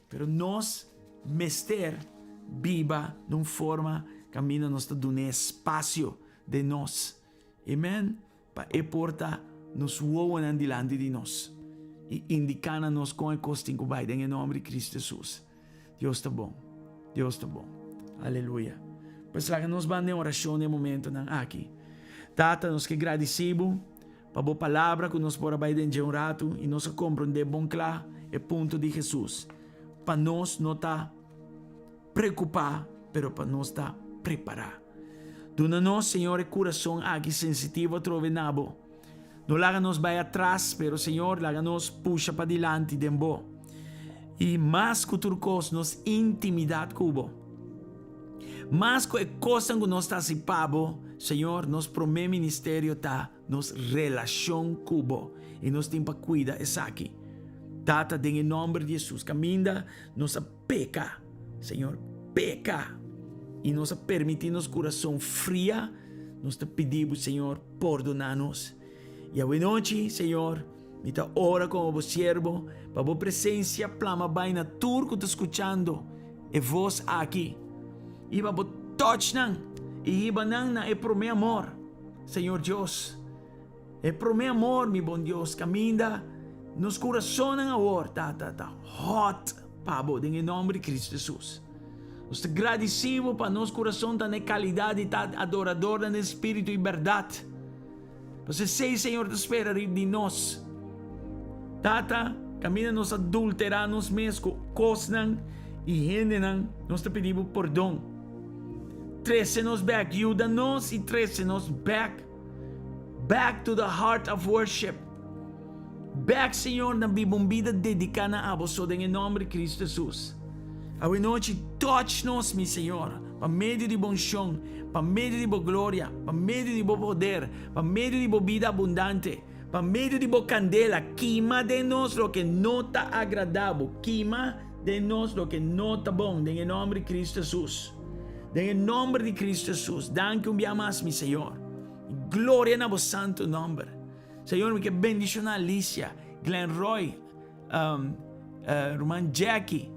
Pero nos mester biba na un forma kaminda nos ta dun'é espasio den nos. Amen. Pa e por ta nos wowonan dilanti di nos i indiká na nos kon e kos tin ku bai den e nòmber di Kristu Hesus. Dios ta bon. Dios ta bon. Aleluya. Pues laga nos ban den orashon den e momentonan aki. Tata, nos ke gradisí bo pa bo palabra ku nos por a bai den dje un ratu i nos a komprondé bon kla e punto di Hesus pa nos no ta preokupá pero pa nos ta prepará. Duna nos, Señor, e kurason aki sensitivo atrobe na Bo. No laga nos bai atras, pero, Señor, laga nos pusha padilanti den Bo. I mas ku tur kos, nos intimidat ku Bo. Mas ku e kosnan ku nos ta hasi pa Bo, Señor, nos promé ministerio ta nos relashon ku Bo. I nos tin pa kuida esaki. Tata, den e nòmber di Hesus, kaminda nos a peka, Señor, peka, i nos a permití nos kurason fria, nos ta pidi Bo, Señor, pordoná nos. I awenochi, Señor, mi ta ora komo Bo siervo pa Bo presensia plama bai na tur ku ta skuchando e vos aki, i pa Bo touch nan i hiba nan na e promé amor, Señor Dios. E promé amor, mi bon Dios, kaminda nos kurasonnan awor ta ta ta hot pa bo den e nòmber di Kristu Hesus. Nos ta gradisí bo pa nos kurason ta na e kalidat di ta adoradornan den spiritu i bèrdat. Pasobra esei Señor ta spera riba di nos. Tata, kaminda nos a dulterá nos mes ku kosnan i hendenan, nos ta pidi bo pordon. Trese nos bèk, yuda nos i trese nos bèk. Back to the heart of worship. Back, Señor, na biba un bida dediká na Abo so den e nòmber di Kristu Hesus. Awe nochi, touch nos, mi Señor, pa medio di Bo unshon, pa medio di Bo gloria, pa medio di Bo poder, pa medio di Bo bida abundante, pa medio di Bo kandela, kima den nos loke no ta agradá Bo, kima den nos loke no ta bon, den e nòmber di Kristu Hesus. Den e nòmber di Kristu Hesus, danki un bia mas, mi Señor. Gloria na bo santu nòmber. Señor, mi ke bendishoná Alicia, Glenn Roy, um, uh, ruman Jackie.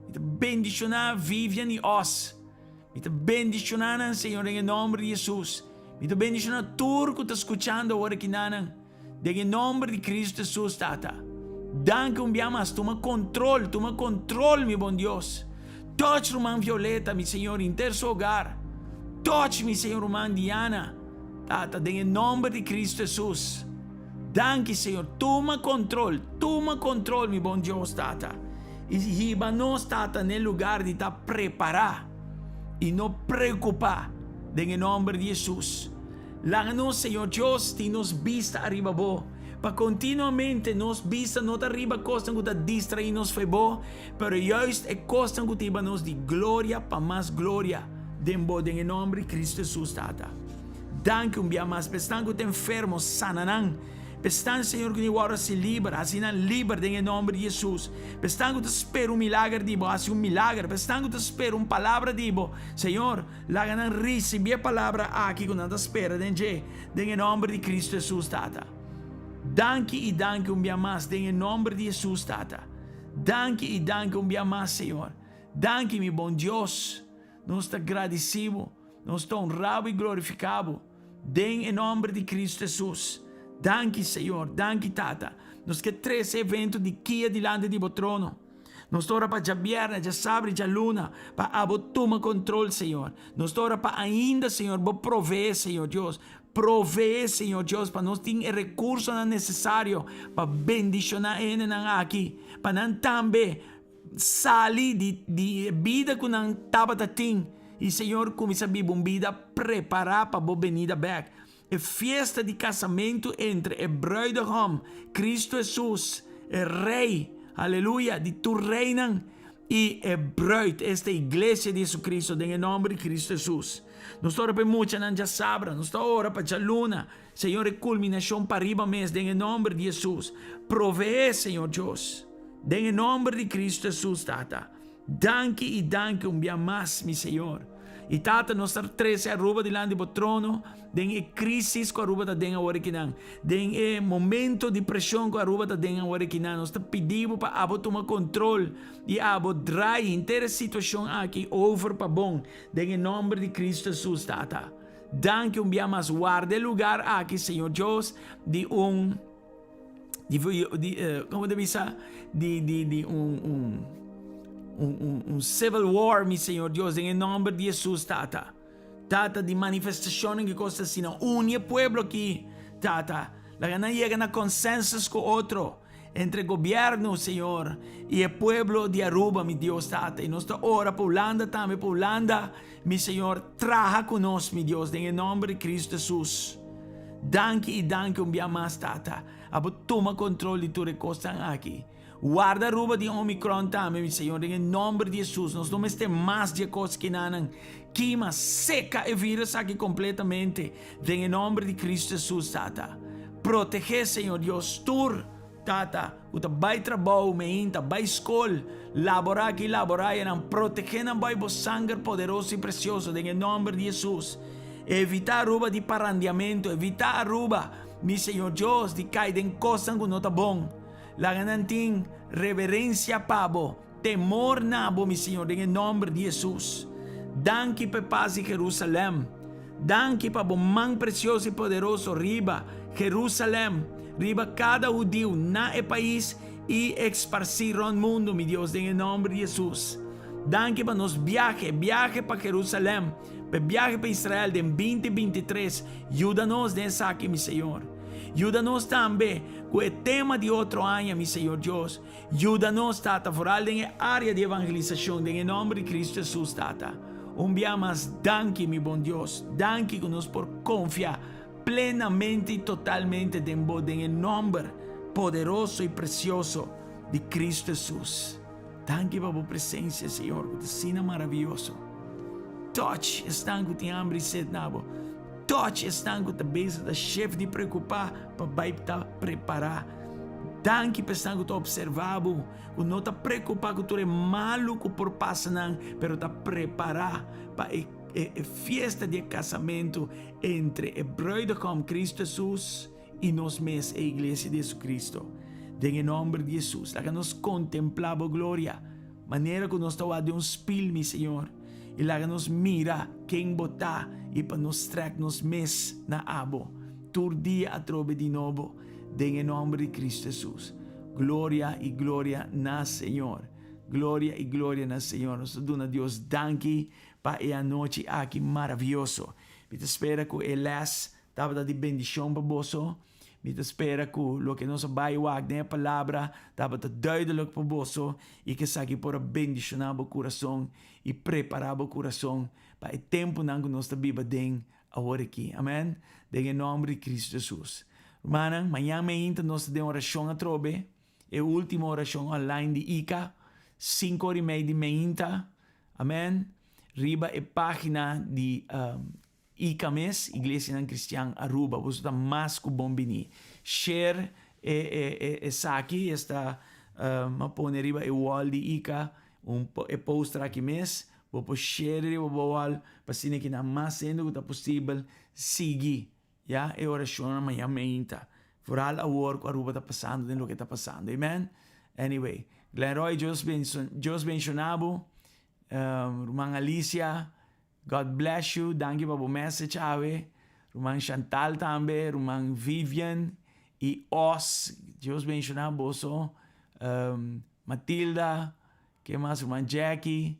Mi ta bendishoná Vivian i Os. Mi ta bendishoná nan, Señor, den e nòmber di Hesus. Mi ta bendishoná tur ku ta skuchando awor aki nanan. Den e nomber di Cristo Jesus, Tata. Danki un bia mas. Tuma control, tuma control, mi bon Dios. Touch ruman Violeta, mi Señor, inter su hogar. Touch mi Señor ruman Diana, Tata, den e nomber di Cristo Jesus. Danki, Señor. Tuma control, tuma control, mi bon Dios, Tata. I hiba nos, Tata, n'e lugar di ta prepara i no preocupa, den e nomber di Jesus. Laga nos, Señor Dios, tin nos bista ariba Bo. Pa kontinuamente nos bista no ta riba kosnan ku ta distraí nos fo'i bo, pero juist e kosnan ku ta hiba nos di gloria pa mas gloria den bo, den e nòmber di Kristu Hesus, Tata. Danki un bia mas pa esnan ku ta enfermo, sana nan. Pa esnan, Señor, ku tin wòrdu hasi liber, hasi nan liber den e nòmber di Hesus. Pa esnan ku ta spera un milager di bo, hasi un milager. Pa esnan ku ta spera un palabra di bo, Señor, Laga nan risibí e palabra aki ku nan ta spera den dje, den e nòmber di Kristu Hesus, Tata. Danki i danki un bia mas den e nòmber di Hesus, Tata. Danki i danki un bia mas, Señor. Danki, mi bon Dios. Nos ta gradisí Bo. Nos ta honra Bo i glorifiká Bo den e nòmber di Kristu Hesus. Danki, Señor. Danki, Tata. Nos ke trese evento di kia dilanti di Bo trono. Nos ta ora pa djabièrnè, djasabra i djaluna, pa abo tuma kontrol, Señor. Nos ta ora pa ainda, Señor, bo proveé, Señor Dios. Proveé, Señor Dios, pa nos tin e rekursonan nesesario pa bendishoná e hendenan aki, pa nan tambe sali di di e bida ku nan tabata tin i, Señor, kuminsá biba un bida prepará pa bo benida bèk. E fiesta di kasamentu entre e Bruidegom, Kristu Hesus, e Rei, aleluya, di tur reinan, i e Bruid, esta Iglesia di Hesu-Kristu, den e nòmber di Kristu Hesus. Nos ta ora pa e muchanan djasabra, nos ta ora pa djaluna, Señor, e kulminashon pariba mes, den e nòmber di Hesus. Proveé, Señor Dios, den e nòmber di Kristu Hesus, Tata. Danki i danki un bia mas, mi Señor. I Tata, nos ta trece Aruba dilanti bo trono den e crisis cu Aruba ta den awor akinan, den e momento di presion cu Aruba ta den awor akinan. Nos ta pidi bo pa abo tuma control i abo draai henter e situacion aki over pa bon, den e nomber di Cristo Jesus, Tata. Danki un bia mas. Warda e lugar aki, Señor Dios, di un. Di, di, uh, como te bisa? Di, di, di un, un, un, un, un civil war, mi Señor Dios, en el nombre di Jesús, Tata. Tata, di manifestaciones que cosas así, no. Uni el pueblo aquí, Tata. Laga nan llega na consensus con otro. Entre gobierno, Señor, y el pueblo di Aruba, mi Dios, Tata. Y nos ta ora pa Hulanda tambe, pa Hulanda, mi Señor, traha con nos, mi Dios, den el nombre di Cristo Jesús. Danki i danki un bia mas, Tata. Abo tuma kontrol di tur e kosnan aki. Warda Aruba di Omicron tambe, mi Señor, den e nomber di Jesus. Nos no mester mas di e kos kinanan. Kima, seka e virus aki kompletamente, den e nomber di Cristo Jesus, Tata. Protegé, Señor Dios, tur, Tata, ku ta bai trabou, meinta, bai skol, laborá aki, laborá ayanan. Protegé nan bai bo sanger poderoso i presioso, den e nomber di Jesus. Evitá Aruba di parandiamentu, evitá Aruba, mi Señor Dios, di kai den kosnan ku no ta bon. Laga nan tin reverensia pa bo, temor na bo, mi Señor, den e nòmber di Hesus. Danki pa e pas di Jerusalèm. Danki pa bo man presioso i poderoso riba Jerusalèm, riba kada hudiu na e pais i eksparsí rònt mundu, mi Dios, den e nòmber di Hesus. Danki pa nos biahe, biahe pa Jerusalèm. P'e biahe pa Israel den 2023, yuda nos den esaki, mi Señor. Yuda nos tambe ku e tema di otro aña, mi Señor Dios. Yuda nos, Tata, foral den e área di evangelisashon, den e nòmber di Kristu Hesus, Tata. Un bia mas, danki, mi bon Dios. Danki ku nos por konfia plenamente i totalmente den Bo, den e nòmber poderoso i presioso di Kristu Hesus. Danki pa bo presencia, Señor, cu ta asina maraviyoso. Touch esnan cu tin hamber y sed na bo. Touch esnan cu ta bezig ta shef di preocupa pa bai ta prepara. Danki pa esnan cu ta observa bo, cu no ta preocupa cu tur e malu cu por pasa nan, pero ta prepara pa e, e, e fiesta di e casamento entre e bruidegom Cristo Jesus i nos mes e Iglesia di Jesucristo. Den e nomber di Jesus, laga nos kontemplá bo gloria, manera ku nos ta wak den un spil, mi Señor, i laga nos mira ken bo ta i pa nos trèk nos mes na abo tur dia atrobe di nobo, den e nomber di Cristo Jesus. Gloria i gloria na Señor. Gloria i gloria na Señor. Nos ta duna Dios danki pa e anochi aki maravioso. Mi ta spera ku e lès Tabata di bendishon pa boso. Mi ta spera ku loke nos a bai wak den e Palabra tabata duidelik pa boso i ku esaki por a bendishoná bo kurason i prepará bo kurason pa e tempunan ku nos ta biba den awor aki. Amen. Den e nòmber di Kristu Hesus. Rumannan, mañan meinta nos ta den orashon atrobe, e ultimo orashon online di ICA, sinku ora i mei di meinta. Amen. Riba e pagina di ICA mes, Iglesianan Cristian Aruba. Boso ta mas cu bon bini. Share e e e esaki, esta um, a pone riba e wall di ICA un e poster aki mes. Bo por share riba bo wall pa asina ki nan mas hende cu ta posibel sigui ya e oracionnan mañan meinta. Vooral awor cu Aruba ta pasando den loke ta pasando. Amen. Anyway, Glenroy, Dios Dios bendiciona bo. Ruman Alicia, God bless you, danki pa bo message awe. Ruman Chantal tambe, ruman Vivian y Os, Dios bendiciona boso. Matilda, ke mas ruman Jackie,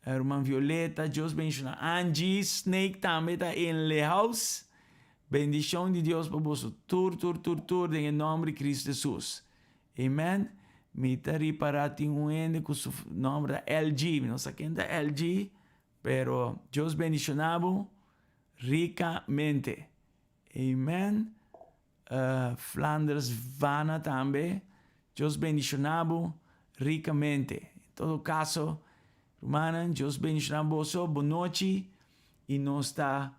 ruman Violeta, Dios bendiciona. Angie Snake tambe ta in le house. Bendicion di Dios pa boso tur tur tur tur den e nomber di Cristo Jesus. Amen. Mi ta ripara tin un hende cu su nomber ta LG. Mi no sa ken ta LG, pero Dios bendiciona bo ricamente. Amen. Flanders Vana tambe. Dios bendiciona bo ricamente. En todo caso, rumannan, Dios bendiciona boso. Bon nochi y nos ta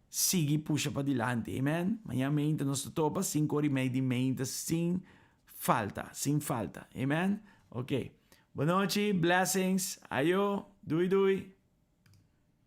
sigui pusha padilanti. Amen. Mañan meinta nos ta topa sinku ora y mei di meinta sin falta, sin falta. Amen. Ok. Bon nochi, blessings. Ayo. Dui dui.